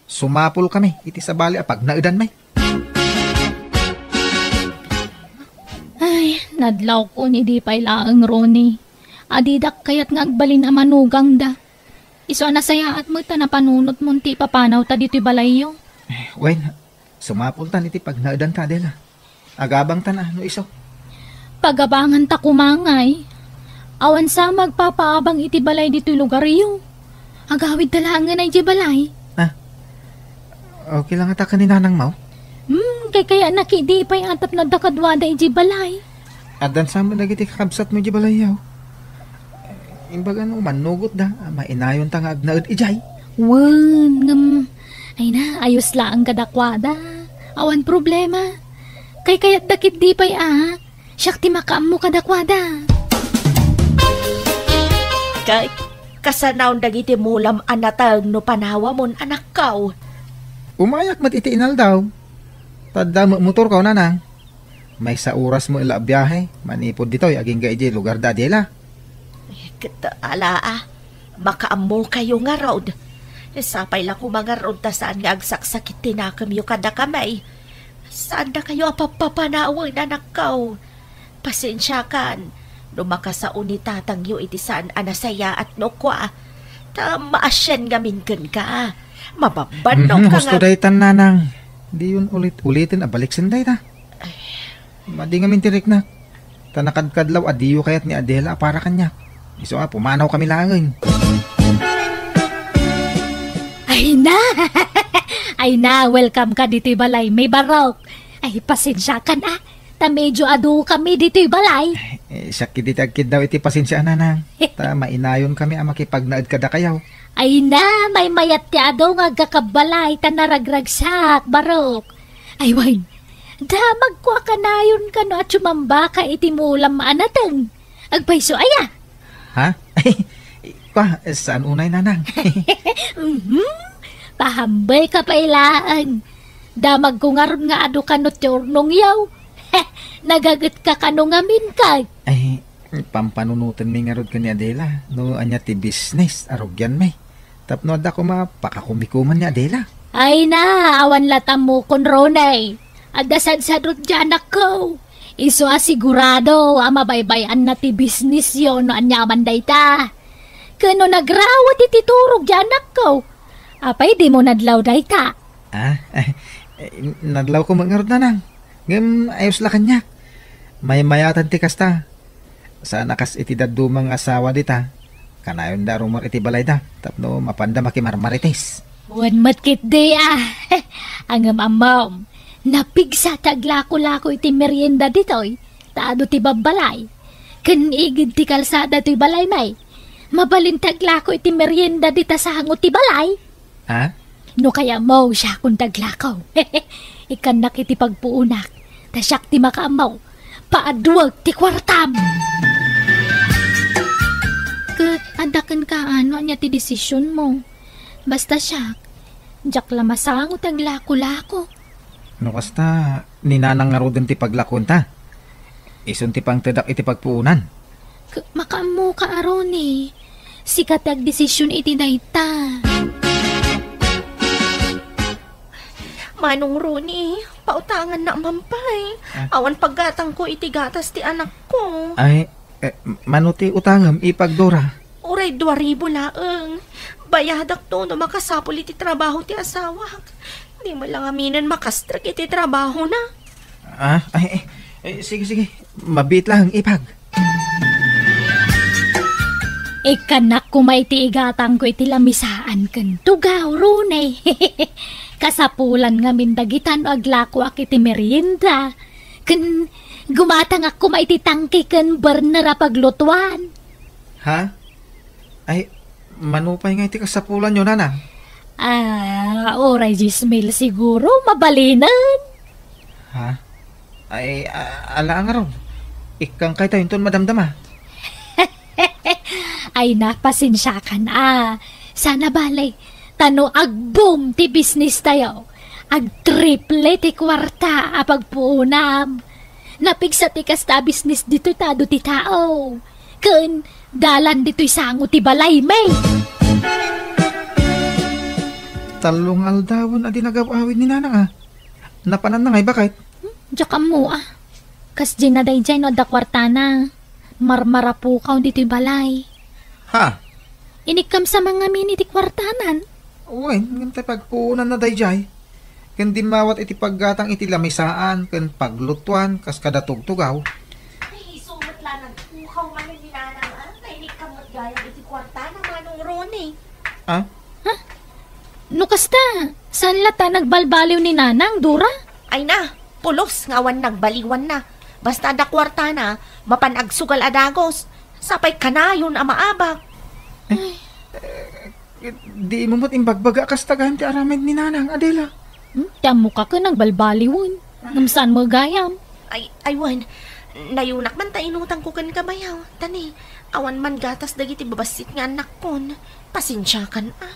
Sumapulkami iti sabali a pagnaedanmi. Ay, nadlawkon idi pay laeng, Ronnie. A didak kayat nga agbalin a manugangda. Isu a nasayaat met ta napanunotmon ti ipapanawta ditoy balayyo. Eh, wen, sumapultan iti pagnaedanta, Adela. Agabangtan a, no isu. Pagabanganta koma ngay. Awan sa nga agpapaabang iti balay ditoy lugaryo. Agawidta laengen idiay balay. Ah, okay lang ata ken ni nanangmo? Hmm, kaykayaatna ketdi pay a tapno adda kaduada idiay balay. Addan sa met dagiti kakabsatmo idiay balayyo. Imbag no mannugotda, a, mainayonta nga agnaed idiay. Wen, ngem, ay na, ayos laeng kadakuada. Awan problema. Kaykayatda ketdi pay a, siak ti makaammo kadakuada. Ket, kasanaon dagiti mulam a nateng no panawamon, anakko? Umayak met iti inaldaw. Ta adda met motorko, nanang. Maysa oras met la a biahe manipud ditoy agingga idiay lugarda, Adela. Ket ala a, makaammokayo ngarud. Sapay la koma ngarud ta saan nga agsaksakit ti nakemyo kadakami. Saandakayo a pappapanawen, anakko. Pasensiakan no makasao ni tatangyo iti saan a nasayaat no kua. Ta maasian ngamin kenka. Mababbannog Mhm, ka husto nga daytan, nanang. Diyon ulit-uliten a baliksen dayta. Madi ngamin ti riknak. Ta nakadkadlaw a diyo kayat ni Adela a para kaniak. Isu a, pumanawkami laengen. Ay na! Ay na, welcome ka ditoy balay, may barok. Ay, pasensiakan a. Ta medyo adu kami ditoy balay. Eh, siak ketdi ti agkiddaw iti pasensia, nanang. Ta mainayonkami a makipagnaed kadakayo. Ay na, maymayat ti adu nga agkakabbalay ta naragragsak, barok. Ay, wen, damagko a kanayon kano a sumambaka iti mulam a nateng. Agpayso aya? Ha? Kua, saan unay, nanang? Mhm. Pahambelka pay laeng. Damagko ngarud nga adu kano ti urnongyo. Nagagetka kano ngamin, kay? Ay, pampanunotenmi ngarud ken ni Adela no ania ti business a rugianmi. Tapno adda koma pakakumikuman ni Adela. Ay na, awan la tammokon, Ronnie. Adda sadsadot diay anakko. Isu a sigurado a mabaybay-anna ti businessyo no aniaman dayta. Ken no nagrawet iti turog diay anakko, apay dimo nadlaw dayta? Ah, eh, nadlawko met ngarud, nanang. Ngem ayos la kaniak. Maymayatan ti kasta. Saan a kas iti dadduma nga asawa dita, kanayonda a rummuar iti balayda tapno mapanda makimarmarites. Wen met ketdi a. Ngem ammom, napigsa ti aglako-lako iti merienda ditoy, ta adu ti babbalay. Ken igid ti kalsada toy balaymi. Mabalin ti aglako iti merienda dita sango ti balay. Ha? No kayatmo, siakon ti aglako. Ikkannak iti pagpuonak, ta siak ti makaammo. Paaduek ti kuartam. Ket adda kenka, ano, ania ti desisionmo? Basta siak, diak la masango ti aglako-lako. No kasta, ni Nanang ngaruden ti paglakonta. Isun ti pangtedak iti pagpuonan. K-, makaammoka, a Ronnie. Sika ti agdesision iti dayta. Manong Ronnie, pautangannak man pay. Ah. Awan paggatangko iti gatas ti anakko. Ay, eh, mano ti utangem, Ipag Dora? Uray dua ribu laeng. Bayadakto no makasapul iti trabaho ti asawak. Di man la ngaminen makastrek iti trabahona. Ah, ay, eh, eh, sige, sige. Mabiit lang, Ipag. Ikkannak koma iti igatangko iti lamisaan ken tugaw, Ronnie. Kasapulan ngamin dagita no aglakoak iti merienda. Ken gumatangak koma iti tangke ken burner a paglutuan. Ha? Ay, mano pay nga iti kasapulanyo, Nanang? Ah, uray dies mil siguro, mabalinen. Ha? Ay, a-, ala ngarud. Ikkan kay tayo inton madamdama. Ay, na, pasensiakan, a. Sana bale, ta no ag-boom ti business tayo, agtriple ti kuarta a pagpuonam. Napigsa ti kasta a business ditoy ta adu ti tao. Ken dalan ditoy sango ti balaymi. Tallo nga aldawen a di nagaw-awid ni Nanang, a. Napananna ngay, baket? Hmm, diak ammo, a. Kasdiay na daydiay no adda kuartana. Marmarapukaw ditoy balay. Ha? Inikkam sa mangamin iti kuartanan. Wen, ngem tay pagpuonanna daydiay. Ken dimmawat iti paggatang iti lamisaan ken paglutuan kas kada tugtugaw. Ay, isu met la nagpukaw manen ni Nanang, a? Tay inikkam met gayam iti kuartana, Manong Ronnie. Ah? Ha? No kasta, saan la ta nagbalbaliw ni Nanang, Dora? Ay na, pulos nga awan nagbaliwanna. Basta adda kuartana, mapan agsugal a dagos. Sapay kanayon a maabak. Eh, eh, di mo met imbagbaga a kasta gayam ti aramid ni Nanang, Adela. Hmm, ti ammoka ken nagbalbaliwen. Ngem saan met gayam? Ay, ay, wen. Nayunak man ta inutangko kenka bayaw. Ta ni, awan man gatas dagiti babassit nga annakkon. Pasensiakan, a.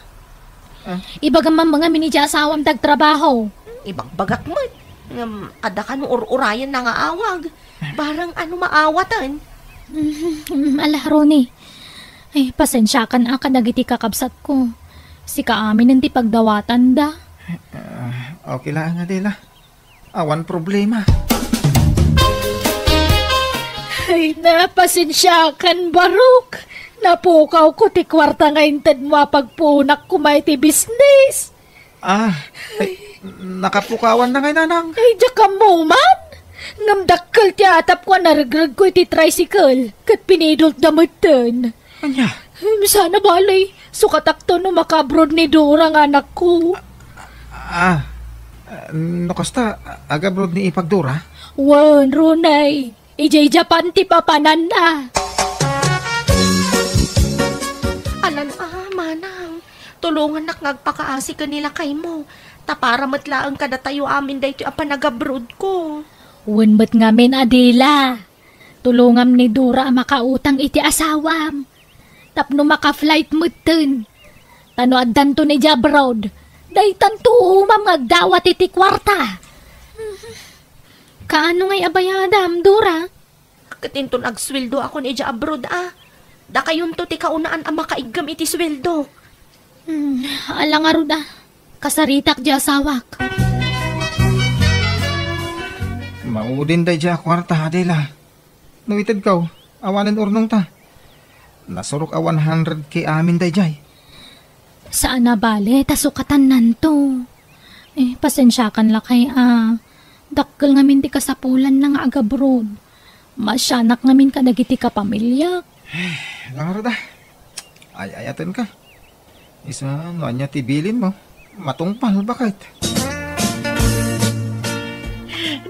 Ah. Ibagam man ngamin idiay asawam ti agtrabaho. Ibagbagak met. Ngem, adda kano ur-urayenna nga awag. Barang ano maawaten. Mm, ala, Ronnie. Ay, pasensiakan a kadagiti kakabsatko. Sika aminen ti pagdawatanda. Ah, okay lang, Adela. Awan problema. Ay, na, pasensiakan, Barok. Napukawko ti kuarta nga intedmo a pagpuonak koma iti bisnis. Ah, ay, nakapukawan na ngay, Nanang. Ay, diak ammo man. Ngem dakkel ti atapko a naregregko iti tricycle, ket pinidutda metten. Ania? Em, sana bale, sukatakto no maka-abroad ni Dora nga anakko. Ah, no kasta, ag-abroad ni Ipag Dora? Wen, Ronnie. Idiay Japan ti papananna. Alan a, manang, tulongannak nga agpakaasi ken ni lakaymo, ta para met laeng kadatayo amin daytoy a panagabrodko. Wen met ngamin, Adela. Tulongam ni Dora a makautang iti asawam. Tapno maka-flight metten. Ta no addanton idiay abroad, daytanto umam nga agdawat iti kuarta. Kaano ngay a bayadam, Dora? Ket inton agsueldoakon idiay abroad a, dakayonto ti kaunaan a makaiggem iti sueldok. Hmm, ala ngarud a. Kasaritak diay asawak. Maudin daydiay a kuarta, Adela. No itedko, awanen urnongta. Nasurok a one hundred K amin daydiay. Saan a bale, ta sukatannanto. Eh, pasensiakan lakay a. Dakkel ngamin ti kasapulanna nga agabroad. Maasianak ngamin kadagiti kapamiliak. Ngarud a. Ay-ayatenka. Isu no ania ti bilinmo, matungpal, baket.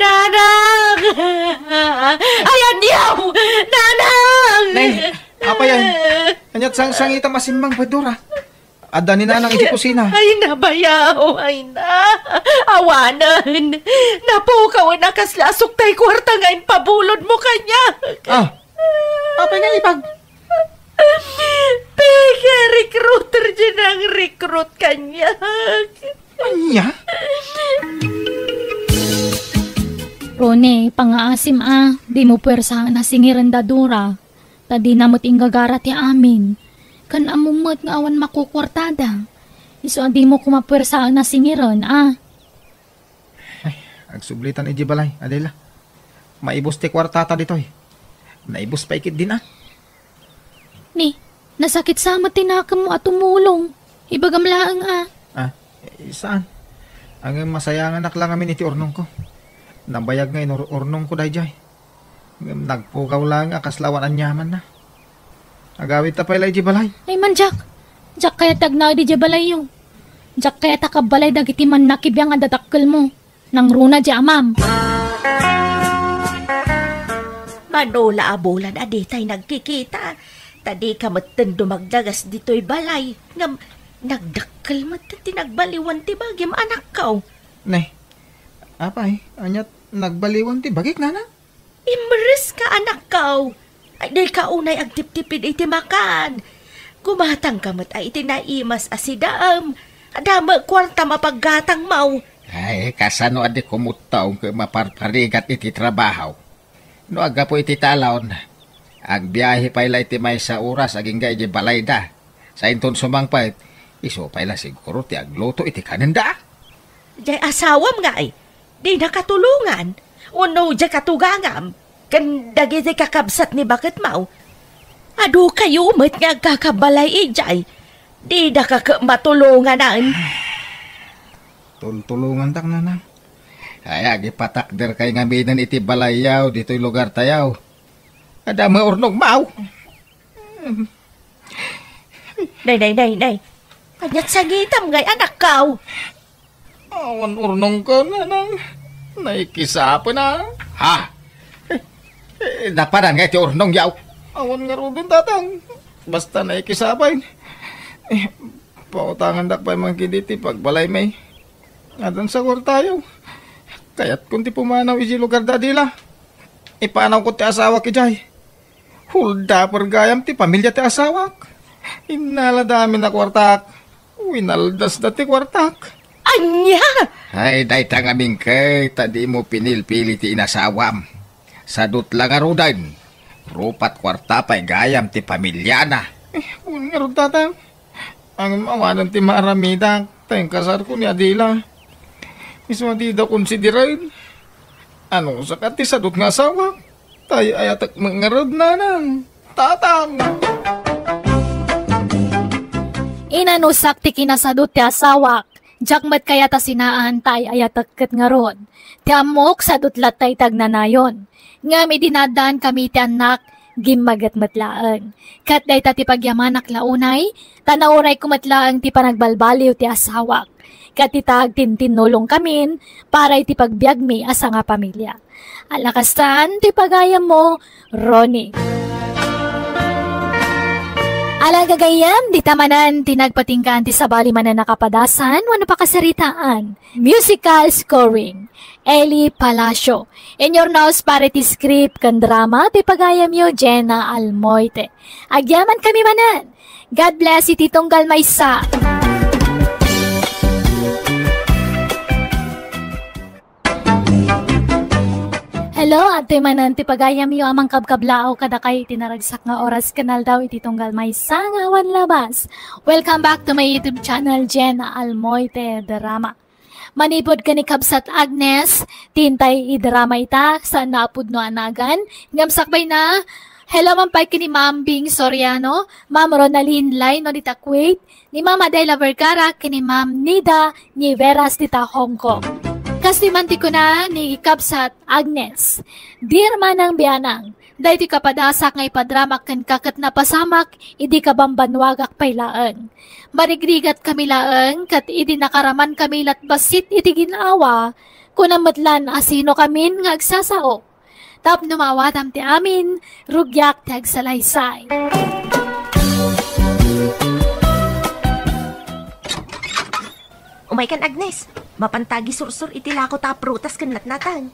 Nanang! Ay, adiaw! Nanang! Nay, apay yan? Aniat sangsangitam a simmang, Dora? Adda ni Nanang iti kusina. Ay, nabayaw, ay na. Awanen. Napukaw na kasla asukta ti kuarta nga impabulodmo kaniak. Ah, apay nga ibag? Peke, recruiter diay nang-recruit kaniak. Ania? Roni, pangngaasim a, dimo puersaen a singiren da Dora. Ta dina met inggagara ti amin. Ken ammom met nga awan makukuartada. Isu a dimo koma puersaen a singiren, a. Ay, agsublitan idiay balay, Adela. Maibus ti kuartata ditoy. Naibus pay ketdin, a. Ni, nasakit sa met ti nakemmo a tumulong. Ibagam laeng, a. Ah, eh, saan? Ngem masayanganak la ngamin iti urnongko. Nabayag nga inur-urnongko daydiay. Ngem nagpukaw laeng a kasla awan aniamanna. Agawidta pay la idiay balay. Ay man, Jack. Diak kayat ti agnaed idiay balayyo. Diak kayat a kabbalay dagiti mannakibiang a dadakkelmo. Nangruna diay amam. Mano la a bulan a ditay nagkikita. Ta dika metten dumagdagas ditoy balay. Ngem nagdakkel met ti nagbaliwan ti bagim, anakko. Ne, apay, ania ti nagbaliwan ti bagik, Nanang? Imreska, anakko. Ay, dika unay agtiptipid iti makan. Gumatangka met a iti naimas a sidaem. Adda met kuartam a paggatangmo. Ay, kasano a di kumutta ket maparparigat iti trabaho? No aggapu iti talon, agbiahe pay la iti maysa oras agingga idiay balayda. Sa inton sumangpet, isu pay la siguro ti agluto iti kanenda. Diay asawam ngay, dina katulongan? Wenno diay katugangam ken dagiti kakabsat ni baketmo? Adu kayo met nga agkakabalay idiay. Didaka ket matulonganan. Tultulongantak, Nanang. Ay, agipatakderkay ngaminen iti balayyo ditoy lugartayo. Adda met urnongmo. Nay, nay, nay, nay. Ania ti sangitam ngay, anakko? Awan urnongko, Nanang. Naikisapen a. Ha? Eh, eh, napanan ngay ti urnongyo? Awan ngaruden, Tatang. Basta naikisapen. Eh, pautangandak pay man ketdi ti pagbalaymi. Addan sa kuartayo. Kayatkon ti pumanaw idiay lugarda, Adela. Ipanawko ti asawak idiay. Holdaper gayam ti pamilia ti asawak. Innalada amin a kuartak. Winaldasda ti kuartak. Ania? Ay, dayta ngamin ket ta dimo pinilpili ti inasawam. Sadut la ngaruden. Rupat kuarta pay gayam ti pamiliana. Eh, wen ngarud, Tatang. Ngem awanen ti maaramidak, ta inkasarko ni Adela. Isu a dida konsideren. Anusaka ti sadut nga asawak? Tay-ayatek met ngarud, Nanang, Tatang. Inanusak ti kinasadut ti asawak. Diak met kayat a sinaan, tay-ayatek ket ngarud. Ti ammok, sadut latta iti agnanayon. Ngem idi naaddaankami iti annak, gimmaget met laeng. Ket dayta ti pagyamanak la unay, ta naurayko met laeng ti panagbalbaliw ti asawak. Ket ita, agtintinnulongkamin para iti pagbiagmi a sangapamilia. Alakastan ti pagayammo, Ronnie. Ala gagayyem, dita manen ti nagpatinggaan ti sabali manen a kapadasan wenno pakasaritaan. Musical scoring, Eli Palacio. In your nose para iti script ken drama ti pagayamyo, Jenna Almoite. Agyamankami manen. God bless iti tunggal maysa. Hello, adtoy manen ti pagayamyo a mangkabkablaaw kadakayo iti naragsak nga oras ken aldaw iti tunggal maysa nga awan labas. Welcome back to my YouTube channel, Jenna Almoite Drama. Manipud ken ni Kabsat Agnes, ti intay idrama ita, saanna a pudno a nagan, ngem sakbayna, hello man pay ken ni Ma'am Bing Soriano, Ma'am Ronaldine Laino dita Kuwait, ni Ma'am Adela Vergara ken ni Ma'am Nida Niveras dita Hong Kong. Kastoy man ti kuna ni Kabsat Agnes, Dear Manang Bianang, daytoy kapadasak nga ipadramak kenka ket napasamak idi kabambannuagak pay laeng. Marigrigat kami laeng ket idi nakaramankami lat bassit iti gin-awa, kunam met lan a sinokamin nga agsasao. Tapno maawatam ti amin, rugiak ti agsalaysay. Pay kan, Agnes, mapanta agisursor iti lako ta a prutas ken natnateng.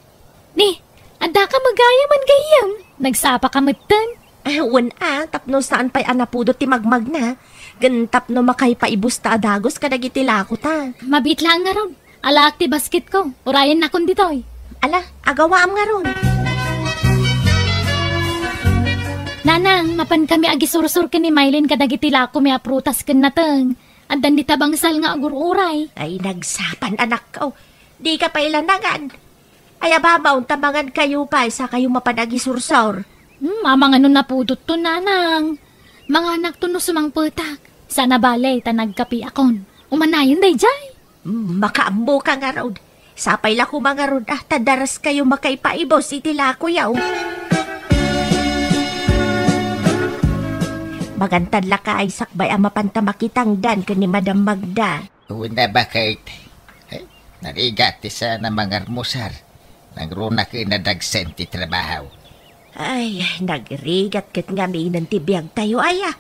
Ni, adda ka met gayam? Nagsapa ka metten? Ah, wen a, tapno saan pay a napudot ti magmagna, ken tapno makaipaibus ta a dagus kadagiti lako ta. Mabiit laeng ngarud. Alaak ti basketko. Urayennakon ditoy. Ala, agawaam ngarud. Nanang, mapan kami agisursor ken ni Mylene kadagiti lakomi a prutas ken nateng. Addan dita bangsal nga agur-uray. Ay, nagsapa, anakko. Dika pay la nangan. Ay, abamon, ta mangan kayo pay, sa kayo mapan agisursor. Hmm, amangan no napudotton, nanang. Manganakton no sumangpetak. Saan a bale, ta nagkapiakon. Umanayon daydiay. Hmm, makaammoka ngarud. Sapay la koma ngarud, ah, ta daras kayo makaipaibus iti lakoyo. Magantan la kay sakbay a mapanta makitangdan ken ni Madam Magda. Una, baket. Eh, narigat ti saan a mangarmusar. Nangruna ken nadagsen ti trabaho. Ay, nagrigat ket ngaminen ti biagtayo, aya.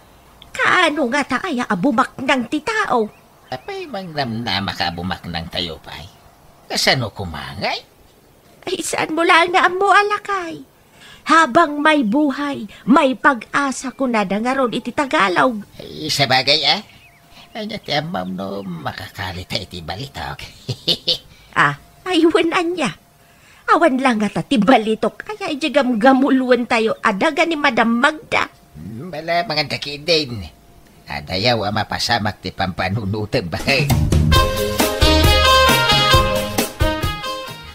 Kaano ngata, aya, a bumaknang ti tao? Apay, mangnamnama ka a bumaknang tayo pay? Kasano koma ngay? Ay, saan mo laeng nga ammo a lakay? Habang may buhay, may pag-asa, kunada ngarud iti Tagalog. Ay, sabagay, ah. Ania ti ammom no makakalita iti balitok? Ah, ay, wen ania. Awan la ngata ti balitok aya idiay gamgamulentayo a daga ni Madam Magda. Hmm, bala, mangan dagidin. Adayaw a mapasamak ti pampanunotem, baket.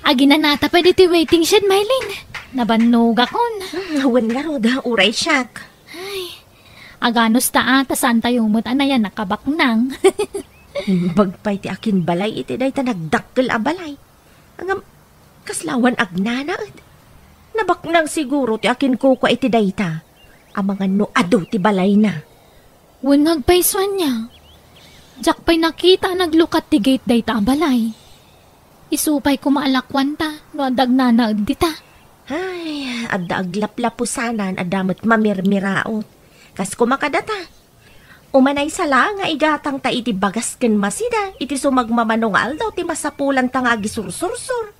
Aginanata pay ditoy waiting shed, Mylene. Nabannogakon. Hmm, awan ngarud, uray siak. Ay, aganus ta, ah, ta saantayo met a nayanak a baknang. Imbag pay ti akinbalay iti dayta nagdakkel a balay. Ngem, kasla awan agnanaed. Nabaknang siguro ti akinkukua iti dayta. Amangan no adu ti balayna. Wen nga agpayso ania. Diak pay nakita a naglukat ti gate dayta a balay. Isu pay koma a lakuanta no adda agnanaed dita. Ay, adda aglaplapusanan, adda met mamirmiraot. Kas koma kadata. Umanaysa la nga igatangta iti bagas ken masida iti sumagmamano nga aldaw ti masapulanta nga agisursursor.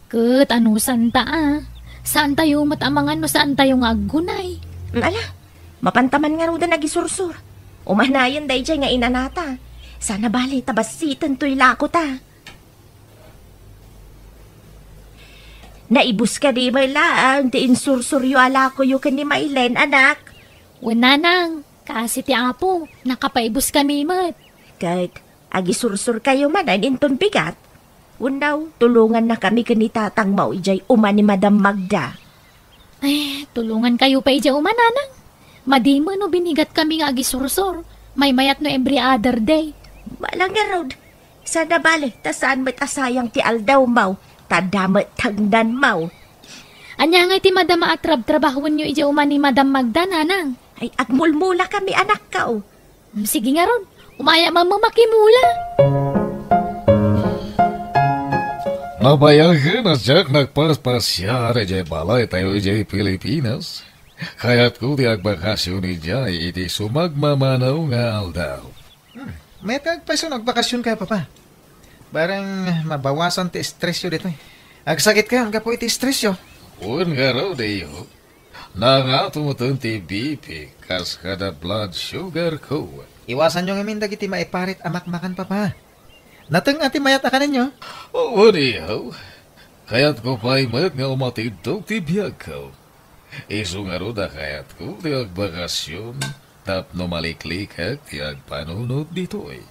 Ket anusanta, a? Saantayo met a mangan no saantayo nga aggunay. Ala, mapanta man ngaruden agisursor. Umanayon daydiay nga inanata. Saan a bale ta bassiten toy lakota. Naibus kadi met laeng ti insursuryo a lakoyo ken ni Mailen, anak? Wen, nanang, kaasi ti Apo, nakapaibuskami met. Ket agisursurkayo manen inton bigat? Wenno, tulongannakami ken ni tatangmo idiay uma ni Madam Magda. Ay, tulongankayo pay idiay uma, nanang. Madimen no binigatkami nga agisursor. Maymayat no every other day. Balang ngarud, saan a bale, ta saan met a sayang ti aldawmo, ta adda met tangdanmo. Ania ngay ti madama a trabtrabahoenyo idiay uma ni Madam Magda, nanang? Ay, agmulmulakami, anakko. Mm, sige ngarud, umayam a makimula. Nabayagen a diak nagpaspasiar idiay balaytayo idiay Pilipinas. Kayatko ti agbakasyon idiay iti sumagmamano nga aldaw. Hmm. Mayat nga agpayso no agbakasyonkayo, Papa. Bareng mabawasan ti estresyo ditoy. Agsakitkayo gapu iti estresyo. Wen ngarud, iho. Nangato metten ti B P kas kada blood sugar ko. Iwasanyo ngamin dagiti maiparit a makmakan, Papa. Nateng a ti mayat a kanenyo? Wen, iho. Kayatko pay met nga umatiddog ti biagko. Isu ngarud a kayatko ti agbakasyon tapno maliklikek ti agpanunot ditoy.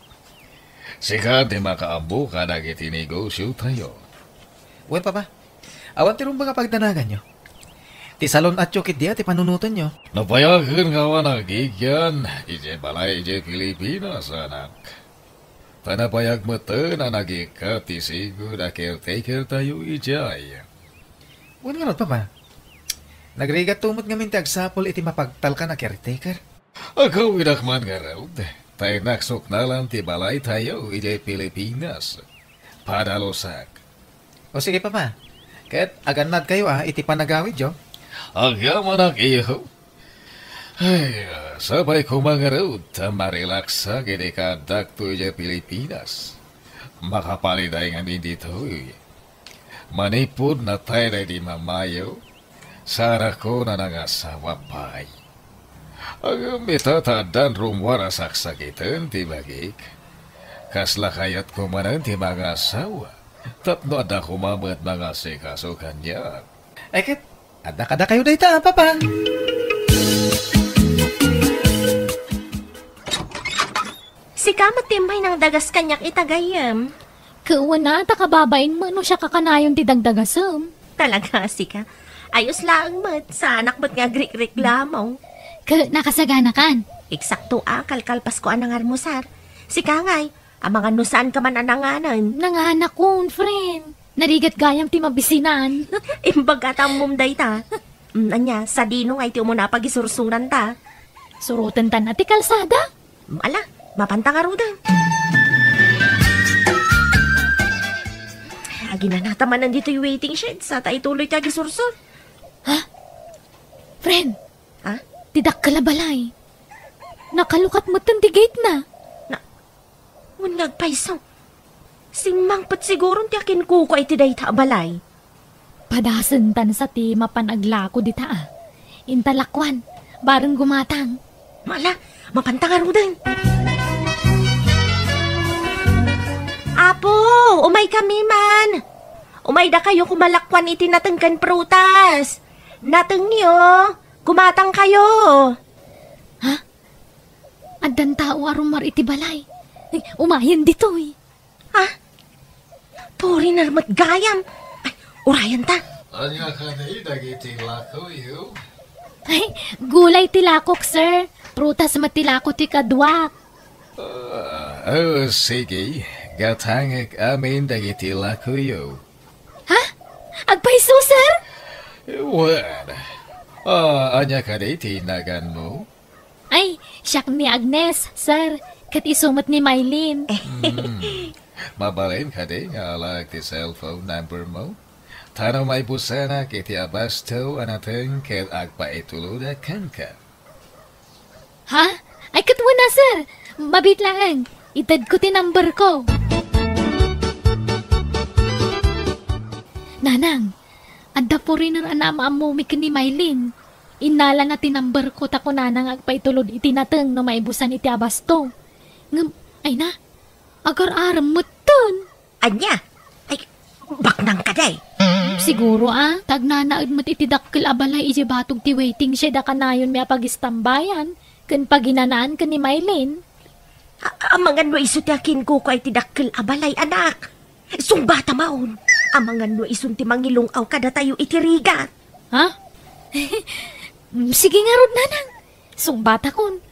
Sika ti makaammo kadagiti negosiotayo. Wen, Papa. Awan ti rumbeng a pagdanaganyo. Ti salon-atyo ketdi a ti panunotenyo. Nabayagen nga awan agigian idiay balay idiay Pilipinas, anak. Ta nabayag metten a nagikkat ti sigud a caretakertayo idiay. Wen ngarud, Papa. Nagrigatto met ngamin ti agsapul iti mapagtalkan a caretaker. Agawidak man ngarud, ta innak suknalan ti balaytayo idiay Pilipinas. Padalusak. O sige, Papa. Ket agannadkayo, a, iti panagawidyo. Agyamanak, iho. Ay, sapay koma ngarud ta marilaksak idi kaaddakto idiay Pilipinas. Makapaliday ngamin ditoy. Manipud natay daydi mamayo, sarakon a nangasawa pay. Ngem ita ta addan rummuar a saksakiten ti bagik. Kasla kayatko manen ti mangasawa, tapno adda koma met mangasikaso kaniak. Ay ket, adda kadakayo dayta, Papa. Sika met ti immay nangdagas kaniak ita gayyem. Ket wen a, ta kababain met no siak a kanayon ti dagdagasem. Talaga, sika. Ayos laeng met, saanak met nga agrikreklamo. Ket nakasaganakan. Eksakto a, kalkalpasko a nangarmusar. Sika ngay, amangan no saanka man a nanganen. Nanganakon, friend. Narigat gayam ti mabisinan. Imbag a ta ammom dayta. Mm, ania, sadino ngay ti umuna a pagisursuran ta? Suroten ta na ti kalsada. Ala, mapanta ngaruden. Aginanata manen ditoy waiting shed, sa ta ituloy ti agisursor. Ha? Friend, Ha? Ti dakkel a balay. Nakalukat metten ti gate na. Na, wen nga agpayso. Simmangpet siguron ti akinkukua iti dayta a balay. Padasen tan sa ti mapan aglako dita a. Inta lakuan, bareng gumatang. Mala, mapanta ngaruden. Apo, umay kami man. Umay dakayo kumalakuan iti nateng ken prutas. Natengyo, gumatang kayo. Ha? Addan tao a rummuar iti balay. Ay, umayen ditoy. Ha? Foreigner met gayam. Ay, urayan ta. Ania kadi dagiti lakoyo? Ay, gulay ti lakok, sir. Prutas met ti lako ti kaduak. Ah, oh, sige. Gatangek amin dagiti lakoyo. Ha? Agpayso, sir? Wen. Ah, ania kadi ti naganmo? Ay, siak ni Agnes, sir. Ket isu met ni Mylene. Hmm. Mabalin kadi nga alaek ti cellphone number mo? Ta no maibusanak iti abasto a nateng ket agpaitulodek kenka. Ha? Ay, ket wen a, sir. Mabiit laeng. Itedko ti number ko. Nanang, adda foreigner a naam-ammomi ken ni Mylene. Innalana ti number ko ta kunana nga agpaitulod iti nateng no maibusan iti abasto. Ngem, ay na, agar-arem metten. Ania? Ay, baknang kadi? Siguro a, ta agnanaed met iti dakkel a balay idiay batog ti waiting shed a kanayonmi a pagistambayan ken paginanaan ken ni Mylene. A-, amangan no isu ti akinkukua iti dakkel a balay, anak. Sungbatam, amangan no isun ti mangilung-aw kadatayo iti rigat. Ha? Sige ngarud, nanang. Sungbatakon.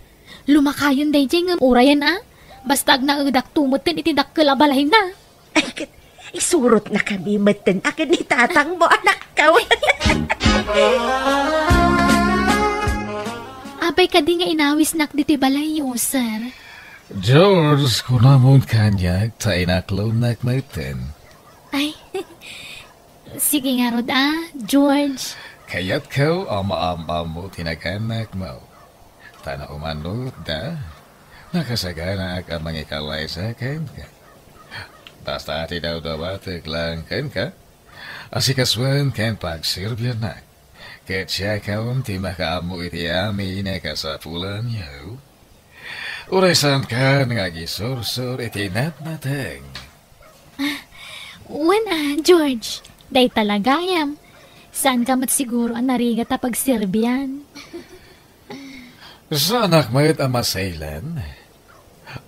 Lumakayon daydiay ngem urayen a. Basta agnaedakto metten iti dakkel a balayna. Ay, ket isurotnakami metten a ken ni tatangmo, anakko. Apay kadi nga inawisnak ditoy balayyo, sir? George, kunamon kaniak ta inaklonnak metten. Ay, sige ngarud a, George. Kayatko a maam-ammo ti naganakmo. Ta no umannotda, nakasaganaak a mangikallaysa kenka. Basta ti dawdawatek laeng kenka, asikasuen ken pagserbiannak. Ket siakon ti makaammo iti amin a kasapulanyo. Uray saankan nga agisursor iti natnateng. Ah, wen a, George. Dayta la gayam. Saanka met siguro a narigat a pagserbian. Saanak met a masaylen.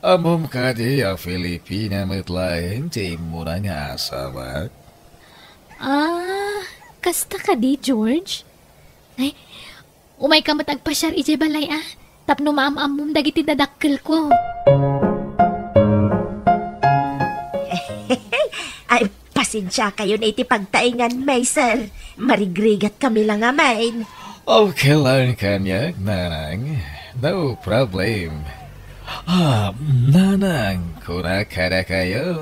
Ammom kadi a Filipina met laeng ti immuna nga asawak? Ah, kasta kadi, George? Ay, umayka met agpasiar idiay balay a, tapno maam-ammom dagiti dadakkelko. Ay, pasensiakayon iti pagtaengan, May, sir. Marigrigat kami la ngamin. Okay lang kaniak, nanang. No problem. Ah, nanang, kunak kadakayo,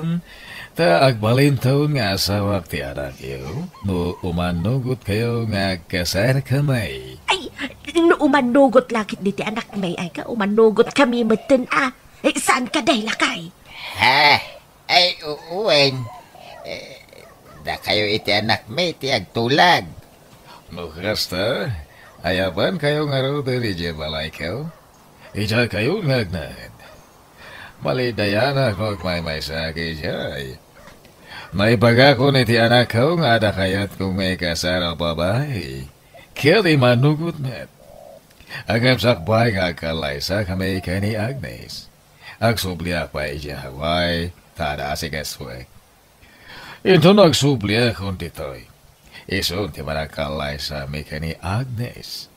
ta agbalinton nga asawak ti anakyo, no umannugotkayo nga agkasarkami. Ay, no umannugot la ketdi ti anakmi, ay ka, umannugotkami metten a. Eh, saan ka, day, lakay? Ha? Ay, u-, wen. Eh, dakayo iti anakmi ti agtulag. No kasta, ayabankayo ngaruden idiay balayko? Idiaykayo nga agnaed. Malidayanak no agmaymaysaak idiay. Naibagakon iti anakko nga adda kayatko nga ikasar a babai. Ket immanugot met. Ngem sakbay nga agkallaysa kami ken ni Agnes, agsubliak pay idiay Hawaii, ta adda asikasuek. Inton agsubliakon ditoy, isun ti panagkallaysami ken ni Agnes,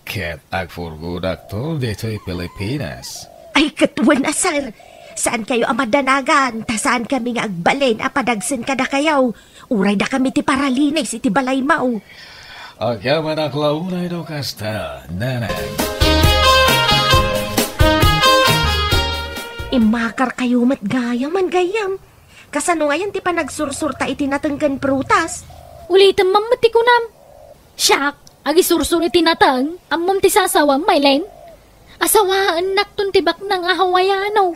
ket agpurgodakto ditoy Pilipinas. Ay, ket wen a, sir. Saankayo a madanagan, ta saankami nga agbalin a padagsen kadakayo. Uray dakami ti paralinis iti balaymo. Agyamanak la unay no kasta, Nanang. Immakarkayo met gayam, gayam. Kasano ngayen ti panagsursurta iti nateng ken prutas? Ulitem man met ti kunam. Siak, agisursor iti nateng, ammom ti sasawam, Mylene? Asawaennakton ti baknang a Hawaiano.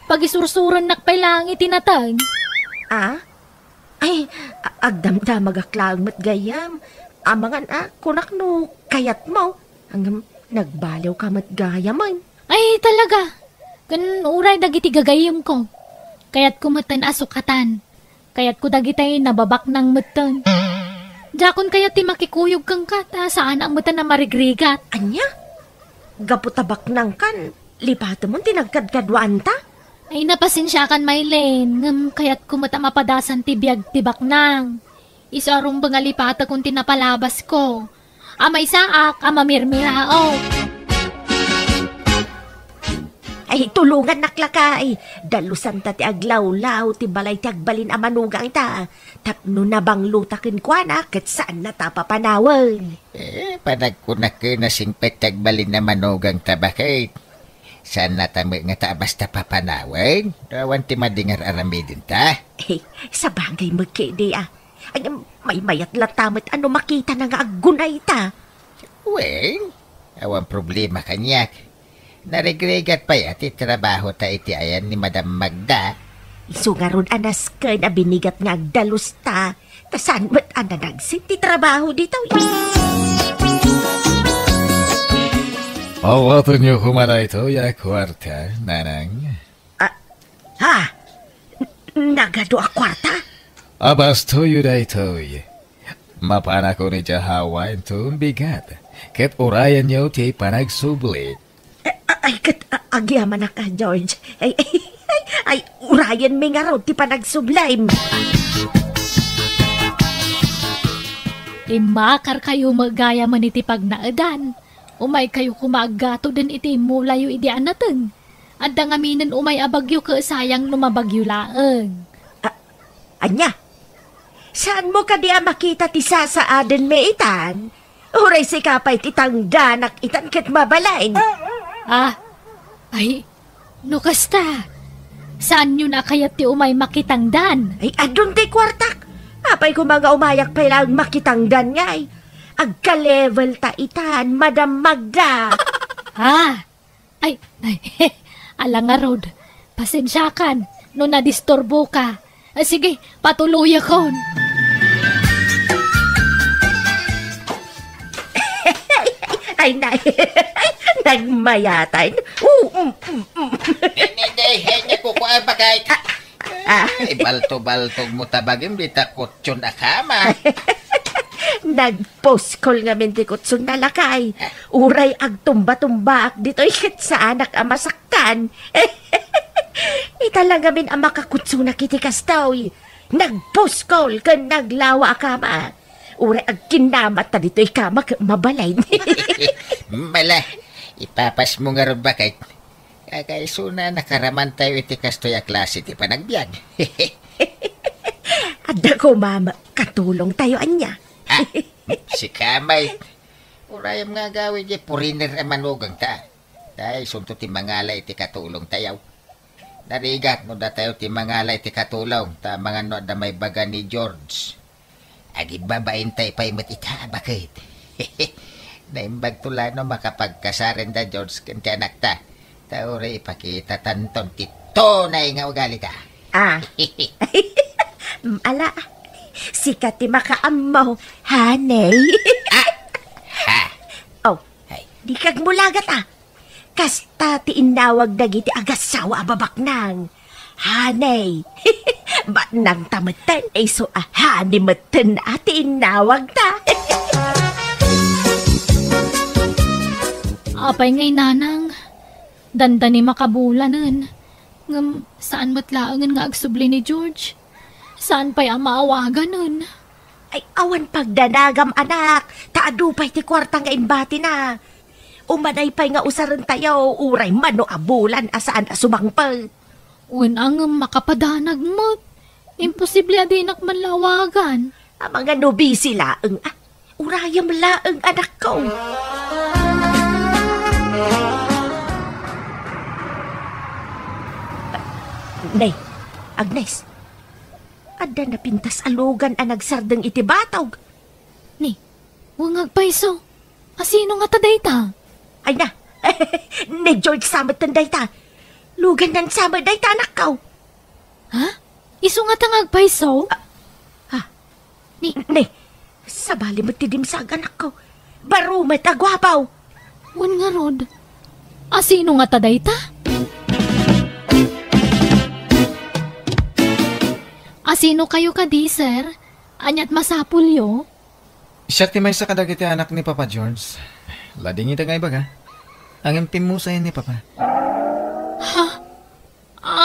Pagisursurennak pay laeng iti nateng. Ah? Ay, a-, agdamdamagak laeng met gayam. Amangan a, kunak no kayatmo. Ngem nagbaliwka met gayamen. Ay, talaga. Ken uray dagiti gagayyemko. Kayatko metten a sukatan. Kayatko dagiti nababaknang metten. Diakon kayat ti makikuyog kenka, ta saanak metten a marigrigat. Ania? Gapu ta baknangkan, lipatemon ti nagkadkaduaanta? Ay, napasensiakan, Mylene, ngem kayatko met a mapadasan ti biag ti baknang. Isu a rumbeng a lipatekon ti napalabasko. A maysaak a mamirmiraok. Ay, tulongannak lakay. Dalusanta ti aglawlaw ti balay ti agbalin a manugangta. Tapno nabanglota kenkuana, ket saanna ta papanawen. Eh, panagkunak ken a singpet ti agbalin a manugangta, baket. Saanna ta met nga ta basta papanawen? Awan ti madi nga ar-aramidenta. Eh, sabagay met ketdi, a. Ay, maymayat latta met a no makitana nga aggunayta. Wen, awan problema kaniak. Narigrigat pay a ti trabahota iti ayan ni Madam Magda. Isu ngarud a nasken a binigat nga agdalusta, ta saan met a nanagsen ti trabaho ditoy. Awatenyo koma daytoy a kuarta, Nanang. Ah, ha? N-, nagadu a kuarta? Abastoyo daytoy. Mapanakon idiay Hawaii inton bigat, ket urayenyo ti panagsubli. Eh, a-, ay, ket, a-, agyamanak a, George. Ay, ay, ay, ay, urayenmi ngarud ti panagsublim. Immakarkayo met gayamen iti pagnaedan. Umaykayo koma aggatoden iti immulayo idi a nateng. Adda ngaminen umay a bagyo ket sayang no mabagyo laeng. A-, ania? Saanmo kadi a makita ti sasaadenmi itan? Uray sika pay ti tangdanak itan ket mabalin. Ah, ay, no kasta, saanyon a kayat ti umay makitangdan? Ay, adun ti kuartak. Apay koma nga umayak pay laeng makitangdan ngay? Agka-level ta itan, Madam Magda. Ah, ay, ay, ala ngarud. Pasensiakan no nadisturboka. Ah, sige, patuloyakon. Ay, na-, nagmayatan. Oo, mm, mm, mm. Hindi, hindi, hindi, kukuha bagay. Ah. Ay, balto-baltog mo tabagim, di ta kutson a kama. Nagpuskol ngamin ti kutson na lakay. Uray agtumba-tumbaak ditoy ket saanak a masaktan. Ita la ngamin a makakutsonak iti kastoy. Nagpuskol ken naglawa a kama. Uray agkinnamat ta ditoy kama ket mabalin. Mala, ipapasmo ngarud baket. Kakaisuna, nakaramantayo iti kastoy a klase ti panagbiag. Adda koma met katulongtayo ania? Ah, sika met. Urayem nga agawid diay foreigner a manugangta. Ta isunto ti mangala iti katulongtayo. Narigat no datayo ti mangala iti katulong, ta amangan no adda maibaga ni George. Agibabaintay pay met ita, baket. Naimbagto la no makapagkasarenda, George, ken ti anakta. Ta uray ipakitatanton ti tunay nga ugalita. Ah. Ala, sika ti makaammo, honey. Ah! Ha! Oh, Ay. Di kagmulagat, ah. Kasta ti innawag dagiti agassawa a babaknang. Honey. Baknang ta metten, isu a honey metten a ti innawag ta. Apay ngay, nanang, dandani makabulanen. Ngem saan met laengen nga agsubli ni George. Saan pay a maawaganen. Ay, awan pagdanagam, anak, ta adu pay ti kuarta nga imbatina. Umanay pay nga usarentayo, uray mano a bulan a saan a sumangpet. Wen a ngem makapadanag met. Imposible a dinak man lawagan. Amangan no busy laeng, ah. Urayem laeng, anakko. Nay, Agnes, adda napintas a lugan a nagsardeng iti batog. Ni, wen nga agpayso. Asino ngata dayta? Ay na, ni George sa metten dayta. Lugannan sa met dayta, anakko. Ha? Isu ngata nga agpayso? Ah, ah. Ni, Ni, sabali met ti dimsag, anakko. Baro met a guapo. Wen ngarud, asino ngata dayta? Asino kayo kadi, sir? Aniat masapulyo? Siak ti maysa kadagiti anak ni Papa George. Ladingita nga ibaga. Ngem pimmusayen ni Papa. Ha?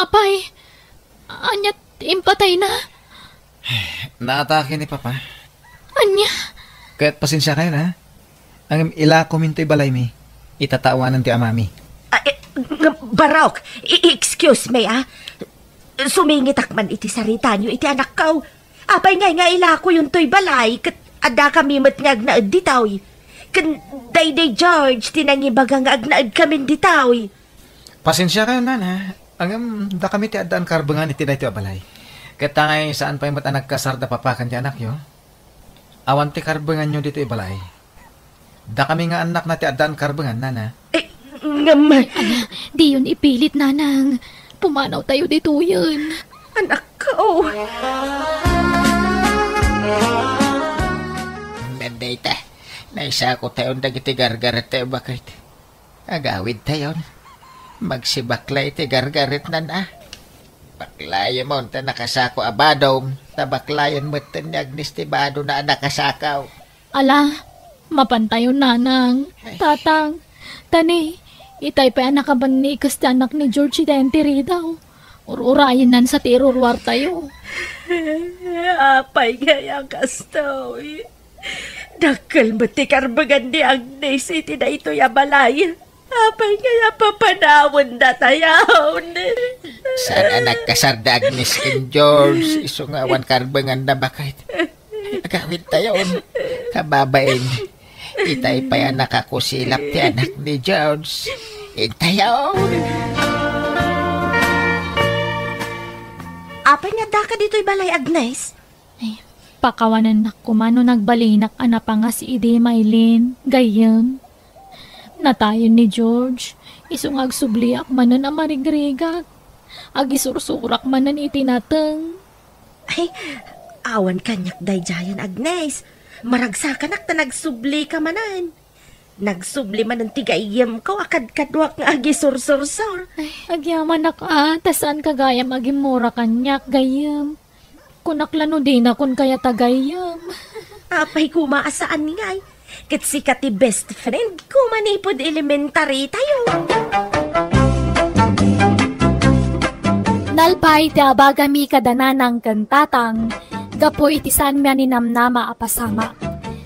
Apay, ania ti impatayna? Naatake ni Papa. Ania? Ket pasensiakayon, ha? Ngem ilakomin toy balaymi. Itatawanan ti amami. Ah, eh, Barok, i-, excuse me, ah. Sumingitak man iti saritayo iti anakko. Apay ngay nga ilakoyon toy balay, ket adda kami met nga agnaed ditoy. Ken daydi George ti nangibaga nga agnaed kamin ditoy. Pasensiakayon, nana. Ngem, dakami ti addaan karbengan iti daytoy a balay. Ket ta ngay saan pay met a nagkasar da papa ken ti anakyo. Awan ti karbenganyo ditoy balay. Dakami nga annakna ti addaan karbengan, nana. Eh, ngem, Ala, diyon ipilit, nanang. Pumanawtayo ditoyen. Anakko. Ngem dayta, naisakotayon dagiti gargaretta, baket. Agawidtayon. Magsibakla iti gargaretnan, a. Baklayen mo ta nakasako a badom, ta baklayen metten ni Agnes ti badona a nakasakaw. Ala, mapantayon, nanang, Ay. Tatang, tani, itay pay a nakabannikes ti anak ni George iti entiridaw. Ur-urayennan sa ti iruruartayo. Apay ngay a kastoy? Dakkel met ti karbengan ni Agnes iti daytoy a balay. Apay ngay a papanawendatayon? Saan a nagkasar da Agnes ken George, isu nga awan karbenganna, baket. Agawidtayon. Kababain, itay pay a nakakusilap ti anak ni George. Intayon. Apay nga addaka ditoy balay, Agnes? Ay, pakawanennak koma no nagbalinak a napangas idi, Maylin, gayyem. Natayen ni George, isu nga agsubliak manen a marigrigat. Agisursurak manen iti nateng. Ay, awan kaniak daydiayen, Agnes. Maragsakanak ta nagsublika manen. Nagsubli manen ti gayyemko a kadkaduak nga agisursursor. Ay, agyamanak a, ta saanka gayam agimmura kaniak, gayyem. Kunak la no dinakon kayat a gayyem. Apay koma a saan ngay? Ket sika ti best friend ko manipud elementary tayo. Nalpay ti abagami kada nanang ken tatang gapu iti saanmi a ninamnama a pasamak.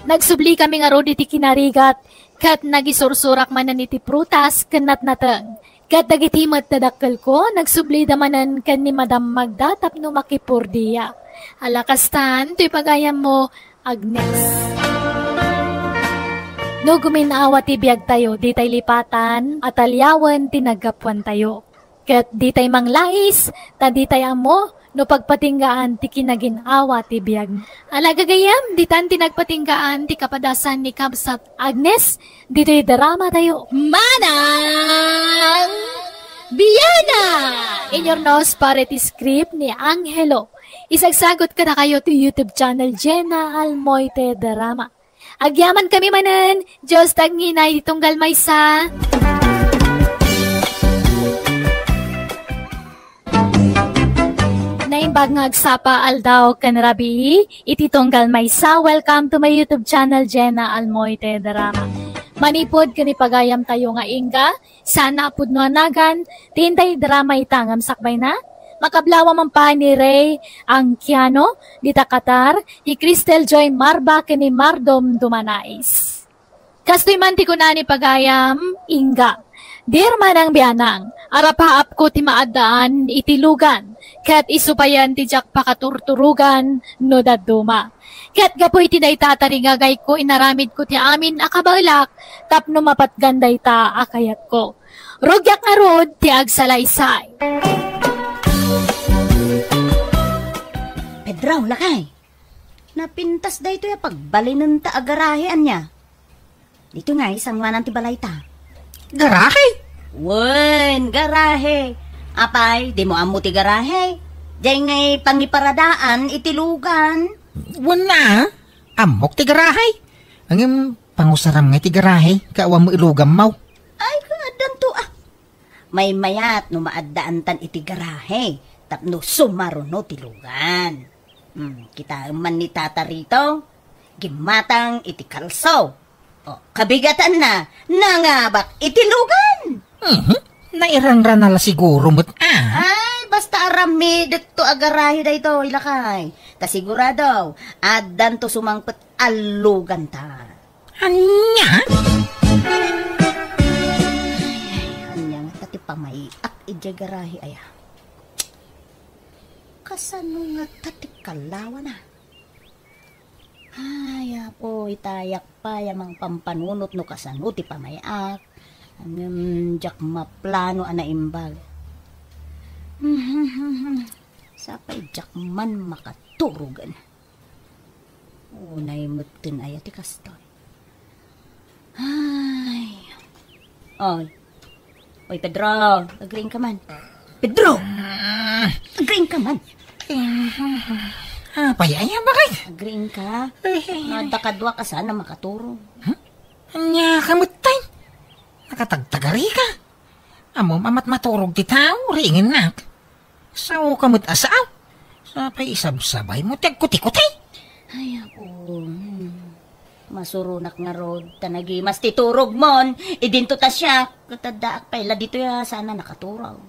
Nagsublikami ngarud iti kinarigat ket nagisursurak manen iti prutas ken natnateng. Ket dagiti met dadakkelko, nagsublida manen ken ni Madam Magda tapno makipurdia. Ala kastan, toy pagayammo, Agnes. No gumin-awa ti biagtayo, ditay lipatan a taliawen ti naggapuantayo. Ket ditay manglais, ta ditay ammo no pagpatinggaan ti kinagin-awa ti biag. Ala gagayyem, ditan ti nagpatinggaan ti kapadasan ni Kabsat Agnes, ditoy drama tayo. Manang! Biana! Inyurnos para iti script ni Angelo. Isagsagot kadakayo ti YouTube channel Jenna Almoite Drama. Agyaman kami manen, Dios tagnginay ti tunggal maysa. Naimbag nga agsapa aldaw ken rabii, iti tunggal maysa, welcome to my YouTube channel, Jenna Almoite Drama. Manipud ken ipagayam tayo nga ingga, sana pudno a nagan, ti inday drama ita ngem sakbayna, makablawa man pay ni Ray Angkiano, dita Qatar, ni Cristel Joy Marba, ken ni Mardom Dumanais. Kastoy man ti kuna ni pagayam, ingga. Dear Manang Bianang, arapaapko ti maaddaan iti lugan, ket isu payen ti diak pakaturturogan no dadduma. Ket gapu iti dayta tarigagayko, inaramidko ti amin a kabaelak tapno mapatgan dayta a kayatko. Rugiak ngarud ti agsalaysay. Pedro, lakay. Napintas daytoy a pagbalinenta a garahe, ania? Dito nga, isanguanan ti balayta. Garahe? Wen, garahe. Apay, dimo ammo ti garahe? Diay ngay pangiparadaan iti lugan. Wen na, ammok ti garahe. Ngem pangusaram ngay ti garahe, kaawan mo ilugammaw. Ay, kaadanto, ah. Maymayat no maaddaantan iti garahe tapno sumaruno ti lugan. Hmm, kitaem man ni Tata Rito, gimmatang iti kalso. O, kabigatanna, nangabak iti lugan. Mhm. Nairanrana la siguro met, ah. Ay, basta aramidekto a garahe daytoy, lakay. Ta sigurado, addanto sumangpet a luganta. Ania? Ay, ay, ania ngata ti pamay-ak idiay garahe, aya? Kasano ngata ti kalawana? Ay, Apo, itayak pay a mangpampanunot no kasano ti pamay-ak. Ngem diak maplano a naimbag. Sapay diak man makaturogen. Unay metten aya ti kastoy. Ay. Oy. Oy, Pedro, agriing ka man. Pedro! Agriing ka man. Apay, aya, bakit? Agriing ka. Ay, ay, ay. Nadda kaduak a saan a makaturog. Huh? Ania ka met tay? Nakatagtagari ka. Ammom a matmaturog ti tao, riingennak. Sao ka met a sao? Sapay isabsabay mo ti agkutikutay. Ay, Apo. Hmm. Masuronak ngarud, ta nagimas ti turogmon. Idinto ta siak, ket addaak pay la ditoy a saan a nakaturog.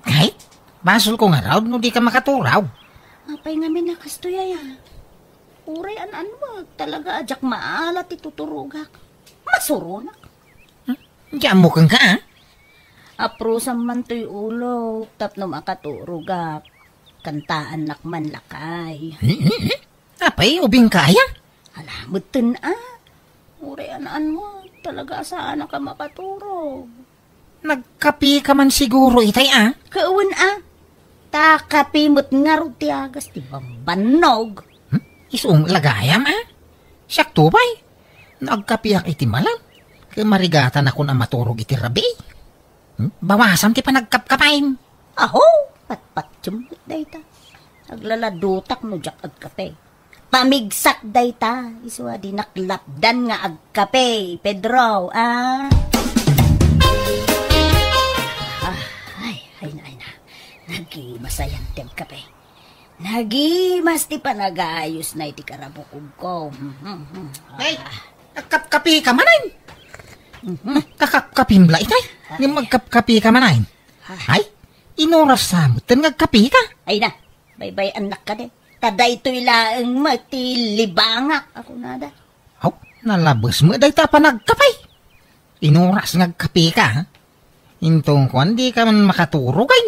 Ay, basolko ngarud no dika makaturog. Apay ngamin a kastoy aya? Uray an-annuag, talaga a diak maala ti tuturogak. Masuronak. Hmm? Diak ammo kenka, ah? Aprusam man toy ulok tapno makaturogak. Kantaannak man lakay. Hmm, hmm, hmm. Apay, ubing ka aya? Ala, metten, ah. Uray an-annuag, talaga a saanak a makaturog. Nagkape ka man siguro itay, ah? Kawen, ah. Ta kape met ngarud ti agas ti bambannog. Hmm? Isu met la gayam, ah? Siakto pay. No agkapeak iti malam, ket marigatanakon a maturog iti rabii. Hmm? Bawasam ti panagkapkapem. Aho, patpatiem met dayta. Aglaladutak no diak agkape. Pamigsak dayta, isu a dinak lapdan nga agkape, Pedro, ah. Ah, ay, ay na, ay na. Nagimasayan ti agkape. Nagimas ti panagayusna iti karabukogko. Hmm, hmm, hmm. Ay, agkapkape ka manen? Mhm. Kakapkapem la itay? Ay. Ngem agkapkape ka manen? Ah. Ay, inuras sa met nga agkape ka. Ay na, baybay-annak kadi. Ta daytoy laeng met ti libangak, a kunada. Aw, nalabes met dayta a panagkape. Inuras nga agkape ka, ha? Inton kuan, di ka man makaturog, ay.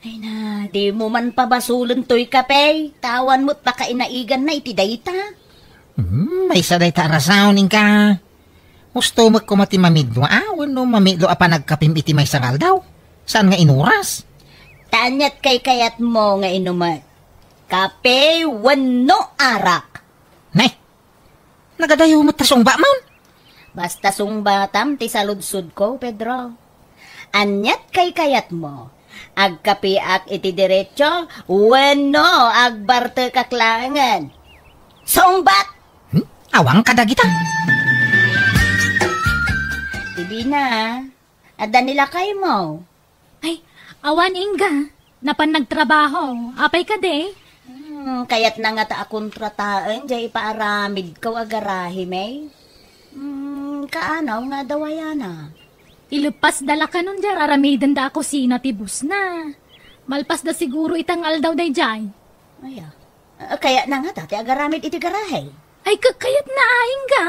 Ay na, di mo man pabasolen toy kape. Tawan met pakainaiganna iti dayta. Hmm, maysa dayta a rason, inka. Gusto met koma ti mamidua, a, wenno mamidua a panagkapem iti maysa nga aldaw. Saan nga inuras? Ta aniat kaykayat mo nga inumek? Kape wenno arak? Nay, nagadayo met ta sungbamon. Basta sungbatam ti saludsodko, Pedro. Aniat kaykayatmo? Agkapiak iti diretso wenno agbartekak laengen? Sungbat! Hmm? Awan kadagita. Ti Bina, adda ni lakaymo? Ay, awan, Inga. Napan nagtrabaho. Apay kadi? Hmm, kayatna ngata a kontrataen diay ipaaramidko a garahe, May. Hmm, kaano nga adda wayana? Ileppasda la kanon diay ar-aramidenda a kusina ti bossna. Malpasda siguro ita nga aldaw daydiay. Aya. Ah, kayatna ngata ti agaramid iti garahe. Ay, ka-, kayatna, Inga.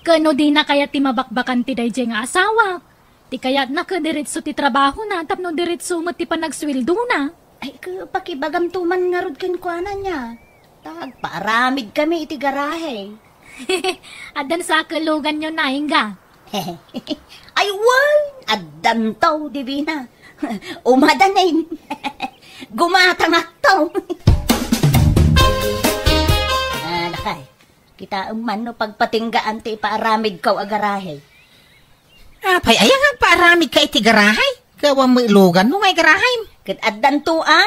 Ken no dina kayat ti mabakbakan ti daydiay nga asawa, ti kayatna ket diretso ti trabahona tapno diretso met ti panagsueldona. Ay, ka-, pakibagamto man ngarud kenkuana ania. Ta agpaaramidkami iti garahe. Addan sa a luganyo, Inga. Ay, wen, addanto, Divina. Umadanin. Gumatangakto. Ah, lakay. Kitaem man no pagpatinggaan ti ipaaramidko a garahe. Apay aya nga agpaaramidka iti garahe? Gawan met lugan no nga garahem. Ket addanto a.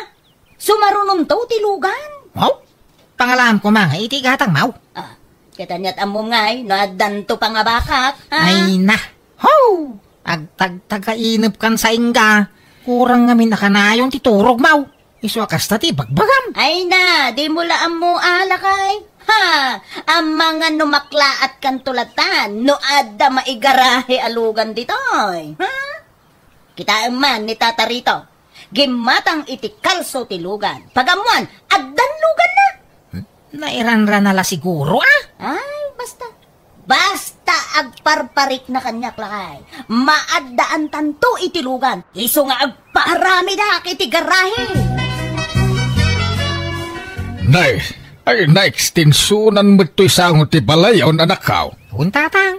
Sumarunonto ti lugan. Wow? Pangalaam koma nga iti gatang, maw. Ah, ket aniat ammom ngay no addanto pangabakak, ha? Ay na. Ho! Agtagtagainep kan sa Inga. Kurang ngamin a kanayon ti turog, maw. Isu a kasta ti bagbagam. Ay na, dimo la ammo a, lakay. Ha! Amangan no maklaat kanto latan no adda maigarahe a lugan ditoy. Ha? Kitaem man ni Tata Rito. Gimmatang iti kalso ti lugan. Pagammoan, addan luganna. Nairanrana la siguro, a? Ay, basta. Basta agparparikna kaniak, lakay. Maaddaantanto iti lugan. Isu nga agpaaramidak iti garahe. Nay, ay, naekstensionan met toy sango ti balayon, anakko. Wen, tatang.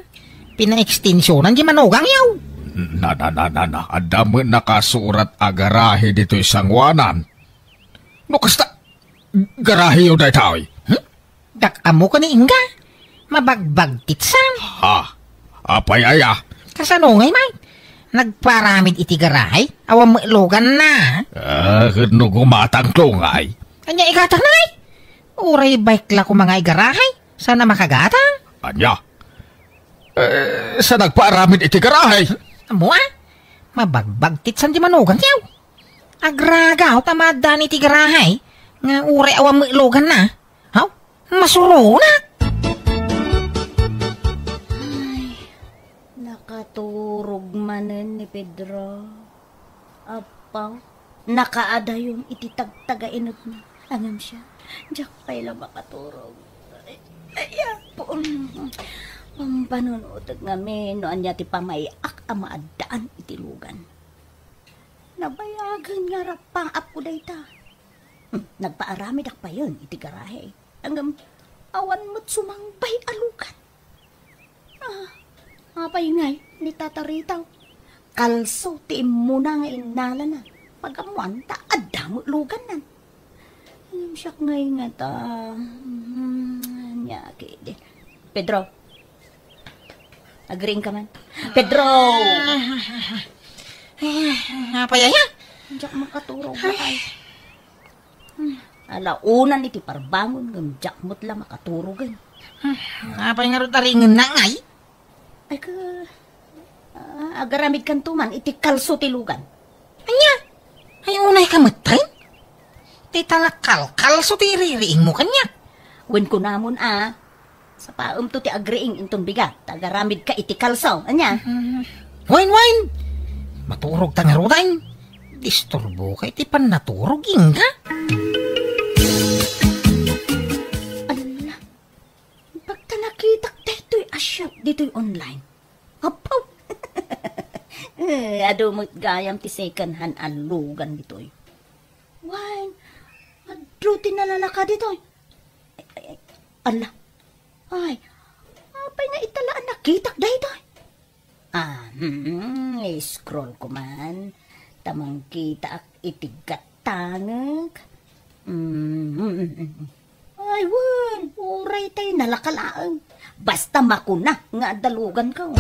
Pinaekstensionan ti manugangyo. Na, na, na, na, na. Adda met nakasurat a garahe ditoy sangoanan. No kasta, garaheyo daytoy. Hmm? Dak ammo ken ni Inga. Mabagbagtitsan. Ha? Apay aya? Kasano ngay, Mike? Nagparamid iti garahe? Awan met luganna. Ah, ket no gumatangto ngay? Ania igatang, Nay? Uray bike la koma nga igarahe? Saan a makagatang? Ania? Eh, sa nagpaaramid iti garahe? Ammo a? Mabagbagtitsan ti manugangyo. Agragaw ta maaddaan iti garahe nga uray awan met luganna. Haw? Masuronak! Ay, nakaturog manen ni Pedro. Apo, nakaadayon iti tagtagainepna. Ngem siak, diak pay la makaturog. Ay, ay, Apo. Pampanunotek ngamin no ania ti pamay-ak a maaddaan iti lugan. Nabayagen nga rappaapko dayta. Hmm, nagpaaramidak payen iti garahe. Ngem awan met sumangbay a lugan. Ah, apay ngay ni Tata Rito? Kalso ti immuna nga innalana. Pagammoan ta adda met luganna. Ngem siak ngay ngata, hmm, ania ketdi. Pedro. Agriingka man. Pedro! Apay aya? Diak makaturog, ay. Hmm, ala unan iti parbangon ngem diak met la makaturogen. Hmm, apay ngarud a ringenna ngay? Ay, ka, ah, agaramidkanto man iti kalso ti lugan. Ania? Ay, unayka metten? Ti talakalkalso ti iririingmo kaniak. Wen kunamon a, sapaemto ti agriing inton bigat, ta agaramidka iti kalso. Ania? Mm. Wen, wen! Maturogta ngaruden. Disturboka iti pannaturog, Inga. Ala, pagta nakitak daytoy a shop ditoy online. Apo! Eh, adu met gayam ti second hand a lugan ditoy. Wen, adu ti nalalaka ditoy. Ay, ay, ay, ala. Ay, apay nga ita la a nakitak daytoy? Ah, hmm, scroll ko man. Ta mangkitaak iti gatangek. Hmm, hmm, hmm, hmm. Ay, wen, uray tay nalaka laeng. Basta makuna nga adda luganko.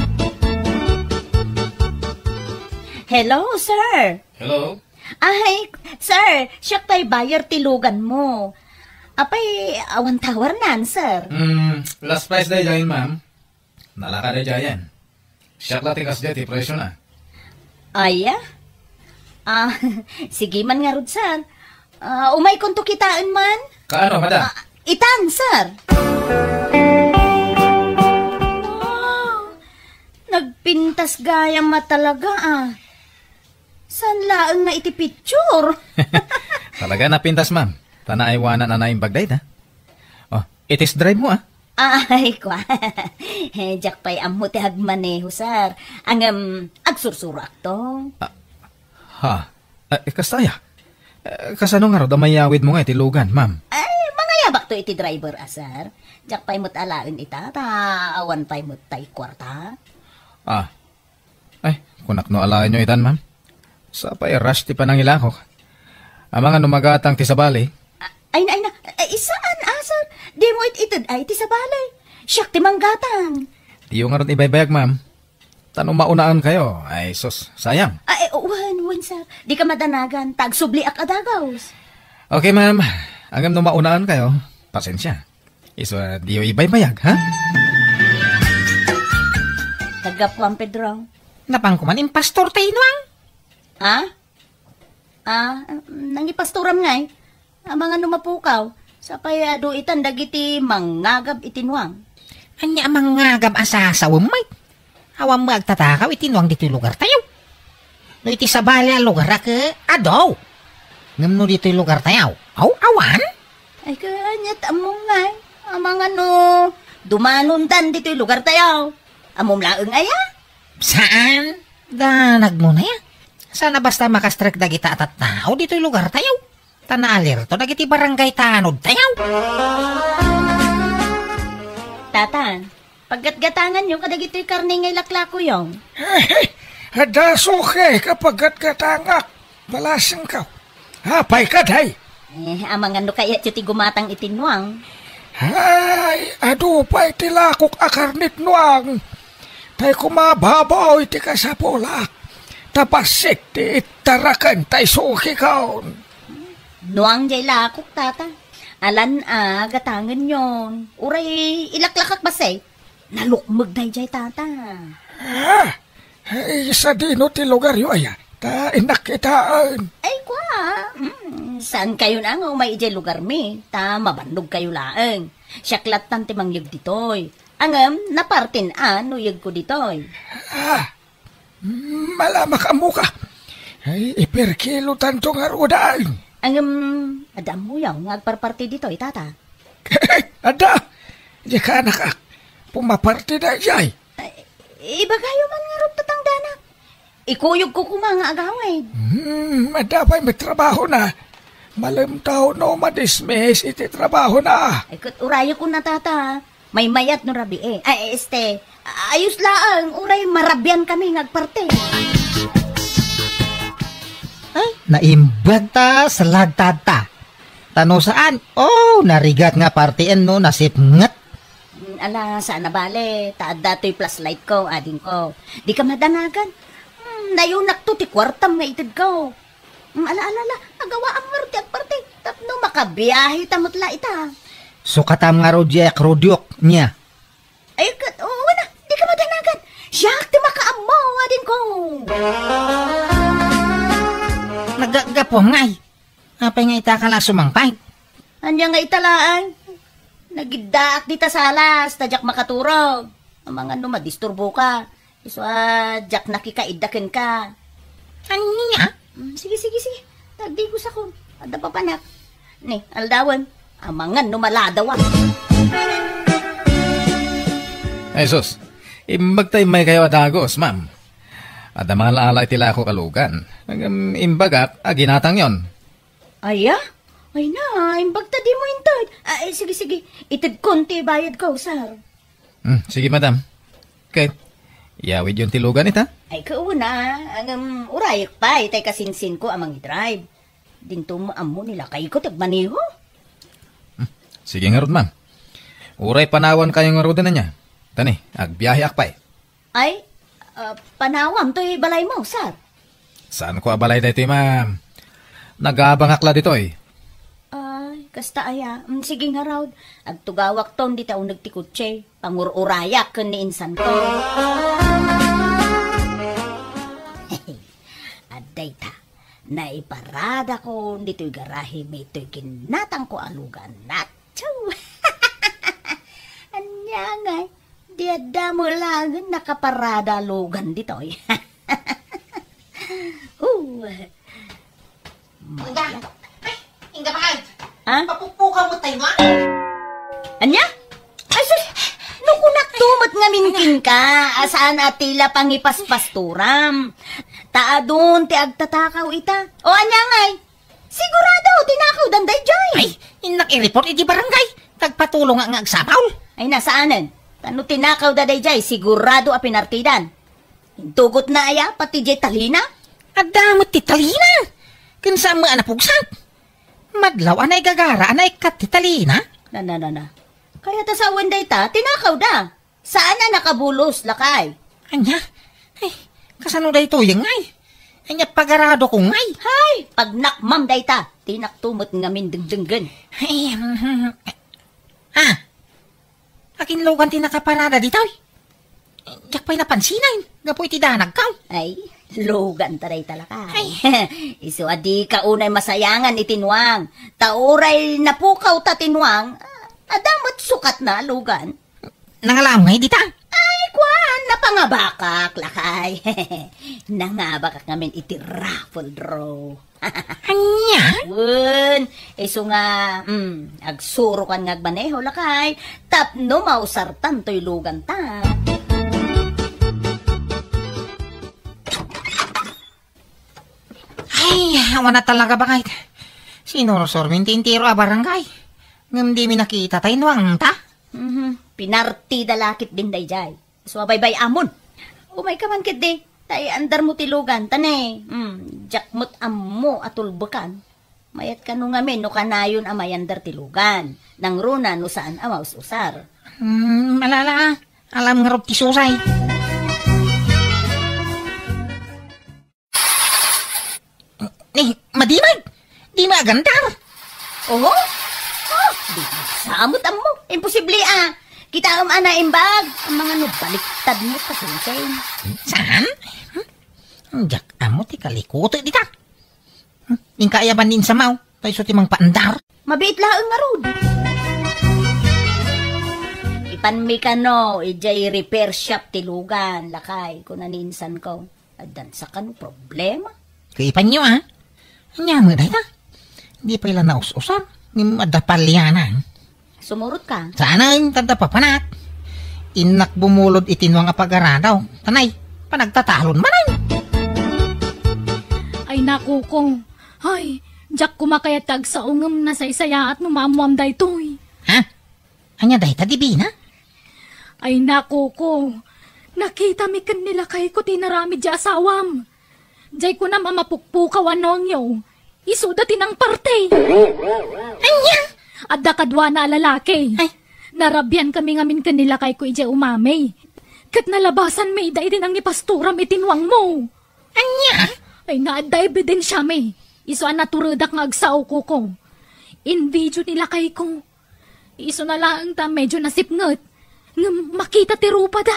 Hello, sir. Hello? Ay, sir, siak tay buyer ti lugan mo. Apay, awan tower nan, sir? Hmm, last price daydiay, ma'am. Nalaka daydiayen. Siak la ti kasdiay ti presyo na. Aya? Ah, sige man ngarud, sir. Ah, umay kunto kitaen man? Kaano, madam? Ah, itan, sir. Wow, nagpintas gayam a talaga, ah. Saan laeng nga iti picture? Talaga napintas, ma'am. Ta naaywanan a naimbag dayta. Oh, i-test drive mo, ah. Ay, kwa. Eh, diak pay ammo ti agmaneho, sir. Ngem, agsursuroakto. Ah, ha? Eh, kasta aya? Eh, kasano ngarud a mayawid mo nga iti lugan, ma'am? Ay, mangayabakto iti driver a, sir. Diak pay met alaen ita, ta awan pay met tay kuarta. Ah, Ay, kunak no alaenyo itan, ma'am. Sapay rush ti panangilakok. Amangan no magatang ti sabali. A-, ay na, ay na. Ay, saan, a, sir? Dimo it-ited ay ti sabali. Siak ti manggatang. Diyo ngarud ibaybayag, ma'am. Ta no maunaan kayo, ay sus, sayang. Ay, wen, wen, sir. Dika madanagan, ta agsubliak a dagaws. Okay, ma'am. Ngem no maunaan kayo, pasensia. Isu a diyo ibaybayag, ha? Kaggapuan, Pedro. Napan ko man impastor ti nuang. Ha? Ah, nangipastoram ngay. Amangan no mapukaw. Sapay adu itan dagiti mangngagab iti nuang. Ania a mangngagab a sasawem met? Awan met agtatakaw iti nuang ditoy lugartayo. No iti sabali a lugar a ke, adu. Ngem no ditoy lugartayo, aw-awan? Ay, kaniat ammom ngay. Amangan no dumanondan ditoy lugartayo. Ammom laeng aya? Saan? Danagmo na ya. Saan a basta makastrek dagita a tattao ditoy lugartayo? Ta naalerto dagiti barangay tanodtayo. Tata, paggatgatanganyo kadagitoy karne nga ilaklakoyo. Adda suke ka paggatgatangak. Balasengko. Apay kadi? Eh, amangan no kayatyo ti gumatang iti nuang. Ay, adu pay ti lakok a karne ti nuang. Tay kumababaw iti kasapulak. Ta bassit ti ittaraken tay sukikon. Nuang jay lakok, tata. Alan a gatangenyon. Uray ilaklakak bassit. Nalukmeg dayjay, tata. Ah, ay, sadino ti lugaryo aya? Ta innak kitaen. Ay, kwa. Mm, saan kayo na nga umay idiay lugar mi? Ta mabannog kayo laeng. Siak lattan ti mangyeg ditoy. Ngem, napartin a no yegko ditoy. Ah, malamak ammo ka. Ay, iperkilo tanto nga rudan. Ngem, adda ammoyo nga agparparti ditoy, tata. Adda, di ka anak, pumaparti dayjay. Ay, ibagayo man ngarud tatangdanak. Ikuyogko koma nga agawid. Hmm, adda pay met trabahona. Malem ta no madismiss iti trabahona. Ay, ket urayek kuna, tata. Maymayat no rabii. Ay, este, ayos laeng, uray marabian kami nga agparti. Ay, naimbag ta, salagtad ta. Ta no saan, oh, narigat nga partien no nasipnget. Mm, ala, saan a bale, ta adda toy flashlight ko, adingko. Di ka madanagan. Hmm, nayunakto ti kuartam nga itedko. Mm, ala, ala, ala, agawaam ngarud ti agparti. Tapno makabiahe ta met la ita. Sukatam ngarud diay akrodyok, nia. Ay, ket, oo na, di ka madanagan. Siak ti makaammo, adingko. Naggapuam ngay. Apay nga ita ka la sumangpay? Ania nga ita laeng? Nagiddaak dita salas, ta diak makaturog. Amangan no madisturbo ka. Isu a diak nakikaidda kenka. Ania? Mm, sige, sige, sige. Tagdigos ako. Adda papanak. Ni, aldawen. Amangan no maladawa. Ay, sus. Imbag ta immay kayo a dagos, ma'am. Adda mala-ala iti lako kalugan. Ngem imbagak a ginatangyon. Aya? Ay na, imbag ta dimo inted. Ay, sige, sige. Itedkon ti bayad ko, sir. Hmm, sige, madam. Kay, iyawid yon ti lugan ita? Ay, kauna, ngem urayek pay tay kasinsinko a mangidrive. Dinto mo ammo ni lakayko ti agmaneho. Hmm, sige ngarud, ma'am. Uray panawan kayo ngaruden ania. Tani, agbiaheak pay. Ay, ah, panawam toy balay mo, sir? Saanko a balay daytoy, ma'am. Nagabangak la ditoy. Ay, kasta aya. Mm, sige ngarud. Agtugawakton dita uneg ti kotse. Pangur-urayak ken ni insanko. Adda ita. Naiparadakon ditoy garahe mi toy ginnatangko a lugan. Atsu! Ania ngay, di adda met laeng nakaparada a lugan ditoy. Huh. Inda. Ay, inda, bakit? Ha? Papukpukaw mo tayo, ha? Ania? Ay, sus! No kunakto met ngamin kenka, a saan a ti la pangipaspasturam. Ta adun ti agtatakaw ita. O, ania ngay? Sigurado, tinakawdan dayjay. Ay, innak i-report iti barangay. Tagpatulong nga, nga agsapaw. Ay, na, saanen. Ta no tinakawda dayjay, sigurado a pinartidan. Intugotna aya, pati jay talina? Adda met ti talina. Ken saan met a napugsak. Madlaw a naigagara a naikkat ti talina. Na, na, na, na. Kayat a sawen dayta, tinakawda. Saan a nakabulos, lakay? Ania? Ay, kasano daytoy ngay? Ania pagaradokon ngay? Hay, pagnakmam dayta. Tinakto met ngamin dengdenggen. Ay, mhm. Ah, akin lugan ti nakaparada ditoy? Diak pay napansinan, gapu iti danagko. Ay, lugan ta dayta, lakay. Ay. Isu a dika unay masayangan iti nuang. Ta uray napukawta ti nuang, adda met sukatna a lugan. Nangalam ngay dita? Ay, kuan, napangabakak, lakay. Nangabakak ngamin iti raffle draw. Ania? Wen, isu nga, mm, agsurokan nga agmaneho, lakay, tapno mausartan toy luganta. Ay, awan a talaga, bakit? Sinursurmin ti entero a barangay. Ngem dimi nakita tay nuangta. Mhm. Pinartida la ketdin dayjay. Isu a baybay-amon. Umayka man ketdi, ta iandarmo ti lugan, ta ne, mm, diak met ammo a tulbekan. Mayat kano ngamin no kanayon a mayandar ti lugan. Nangruna no saan a maus-usar. Hmm, alala, alam ngarud ti susay. Eh, madimag! Dima agandar! Oho? Oh, di, samot ammo. Imposible, ah. Kitaem a naimbag. Ang mga no, baliktad mo, pasensya. Saan? Hmm? Diak ammo ti kalikuto dita. Hmm? Ingka aya ban ni insamaw? Tay isu ti mangpaandar. Mabiit laeng ngarud. Ipanmi kano, ijay repair shop ti lugan, lakay, kuna ni insanko. Addan sa kano problema. Kaipanyo, ah. Ania met dayta? Di pay la naus-usar. Ngem adda palianan. Sumurot ka. Saan a intan ta papanak? Innak bumulod iti nuang a pagaradaw. Tanay, panagtatalon manen. Ay, naku ko. Ay, diak koma kayat ti agsao ngem nasaysayaat no maammoam daytoy. Ha? Ania dayta, Divina? Ay, naku ko. Nakitami ken ni lakayko ti inaramid ti asawam. Jay kunam a mapukpukaw a nuangyo. Isuda ti nangparti. Ania? Adda kaduana a lalaki. Ay. Narabiankami ngamin ken ni lakayko idiay umami. Ket nalabasanmi ida idi nangipastoram iti nuangmo. Ania? Ay, naadda ebidensiami. Isu a naturedak nga agsao, Kuko. In-video ni lakayko. Isuna laeng ta medyo nasipnget. Ngem makita ti rupada.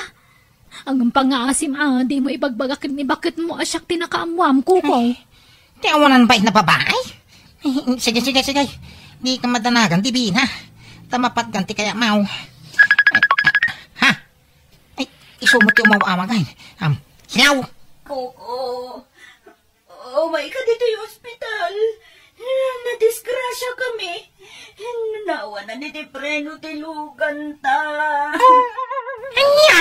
Ngem pangngaasim a dimo ibagbaga ken ni baketmo a siak ti nakaammoam, Kuko. Ay, ti awanan pay nga babai? Ay, sige, sige, sige. Dika madanagan, Divina. Ta mapatgan ti kayamaw. Ay, ha? Ay, isu met ti umaw-awag, ay. Am, hilaw! Kuko. Umayka ditoy ospital. Nadisgrasiakami. Naawanan iti preno ti luganta. Ania?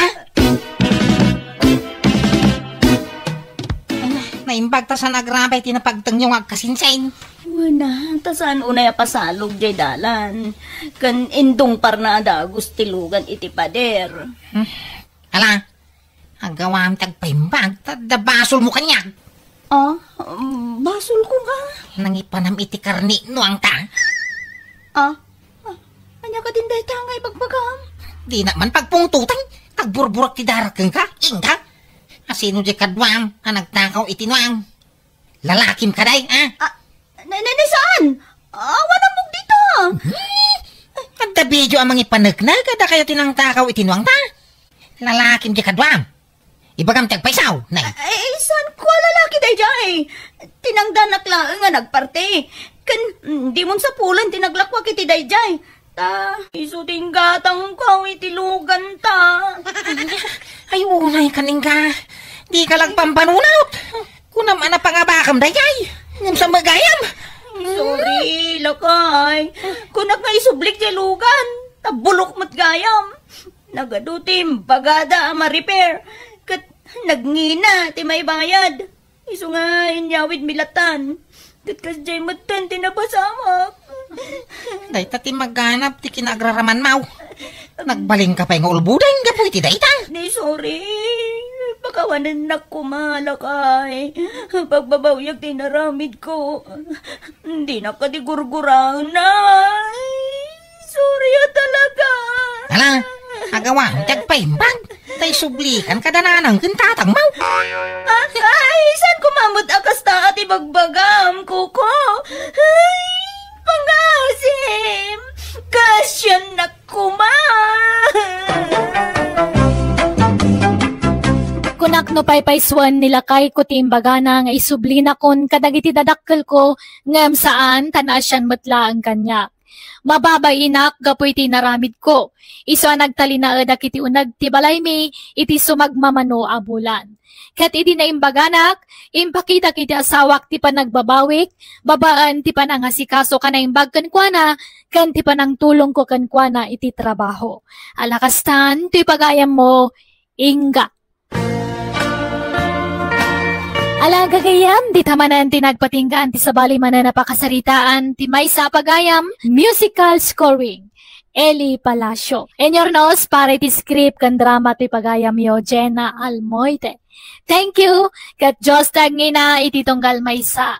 Ay, naimbag ta saan agrabay ti napagtengyo nga agkasinseng. Wen a, ta saan unay a pasalog jay dalan. Ken indungparna a dagus ti lugan iti pader. Hmm. Ala, Aggawam ti agpaimbag, ta adda basolmo kaniak. Ah, basolko nga. Nangipanam iti karni nuangta. Ah, ah, ania kadin dayta nga ibagbagam? Dina man pagpungtotan, agburburak ti darat kenka, inka. Asino di kaduam a nagtakaw iti nuang? Lalakim ka, day, ha? Ah, na, na, na, saan? Awan ammok dita. Adda video a mangipaneknek, adda kayo tinangtakaw iti nuangta. Lalakim di kaduam. Ibagam ti agpaisaw, nay. Ay, saan ko a lalaki daydiay? Tinangdanak laeng nga nagparte. Ken, mm, di mon sapulen ti naglakwak iti daydiay. Ta, isu ti inggatangko iti luganta. Ay, unay ka, Ningga. Di ka lagpambanunot. Kunam a napangabakam daydiay. Ngem sa magayam. Sorry, lakay. Kunak nga isublik ti lugan. Ta bulok met gayam. Nagadu ti imbagada a ma-repair. Ket nagngina ti maibayad. Isu nga inyawid mi latan. Ket kasdiay metten ti napasamak. Dayta ti maganap ti kinaagraraman, maw. Nagbalin ka pay nga ulbuden gapu iti dayta. Ni sorry. Pakawanennak koma, lakay. Pagbabawiak ti naramid ko. Dinak kadi gurgurana. Sorry a talaga. Ala, agawan ti agpaimbag. Tay sublikan kada nanang ken tatang, maw. Ah, ay, saan ko mamut a kasta a ti bagbagam, Kuko? Ay, pangasim! Kasyan na kuma! Kunak no paypaysuen ni lakayko ti imbagana nga isublina kon kadagiti dadakkelko, ngem saan, ta naasian met laeng kaniak. Mababainak gapu iti inaramidko. Isu a nagtalinaedak iti uneg ti balaymi iti sumagmamano a bulan. Ket idi naimbaganak, impakitak iti asawak ti panagbabawik babaen ti panangasikaso a naimbag kenkuana ken ti panangtulongko kenkuana iti trabaho. Ala kastan, toy pagayammo, Inga. Ala, gagayyem, dita manen ti nagpatinggaan ti sabali manen a pakasaritaan ti maysa a pagayam, musical scoring, Eli Palacio. Inurnos para iti script ken drama ti pagayamyo, Jenna Almoite. Thank you, ket Dios ti agngina iti tunggal maysa.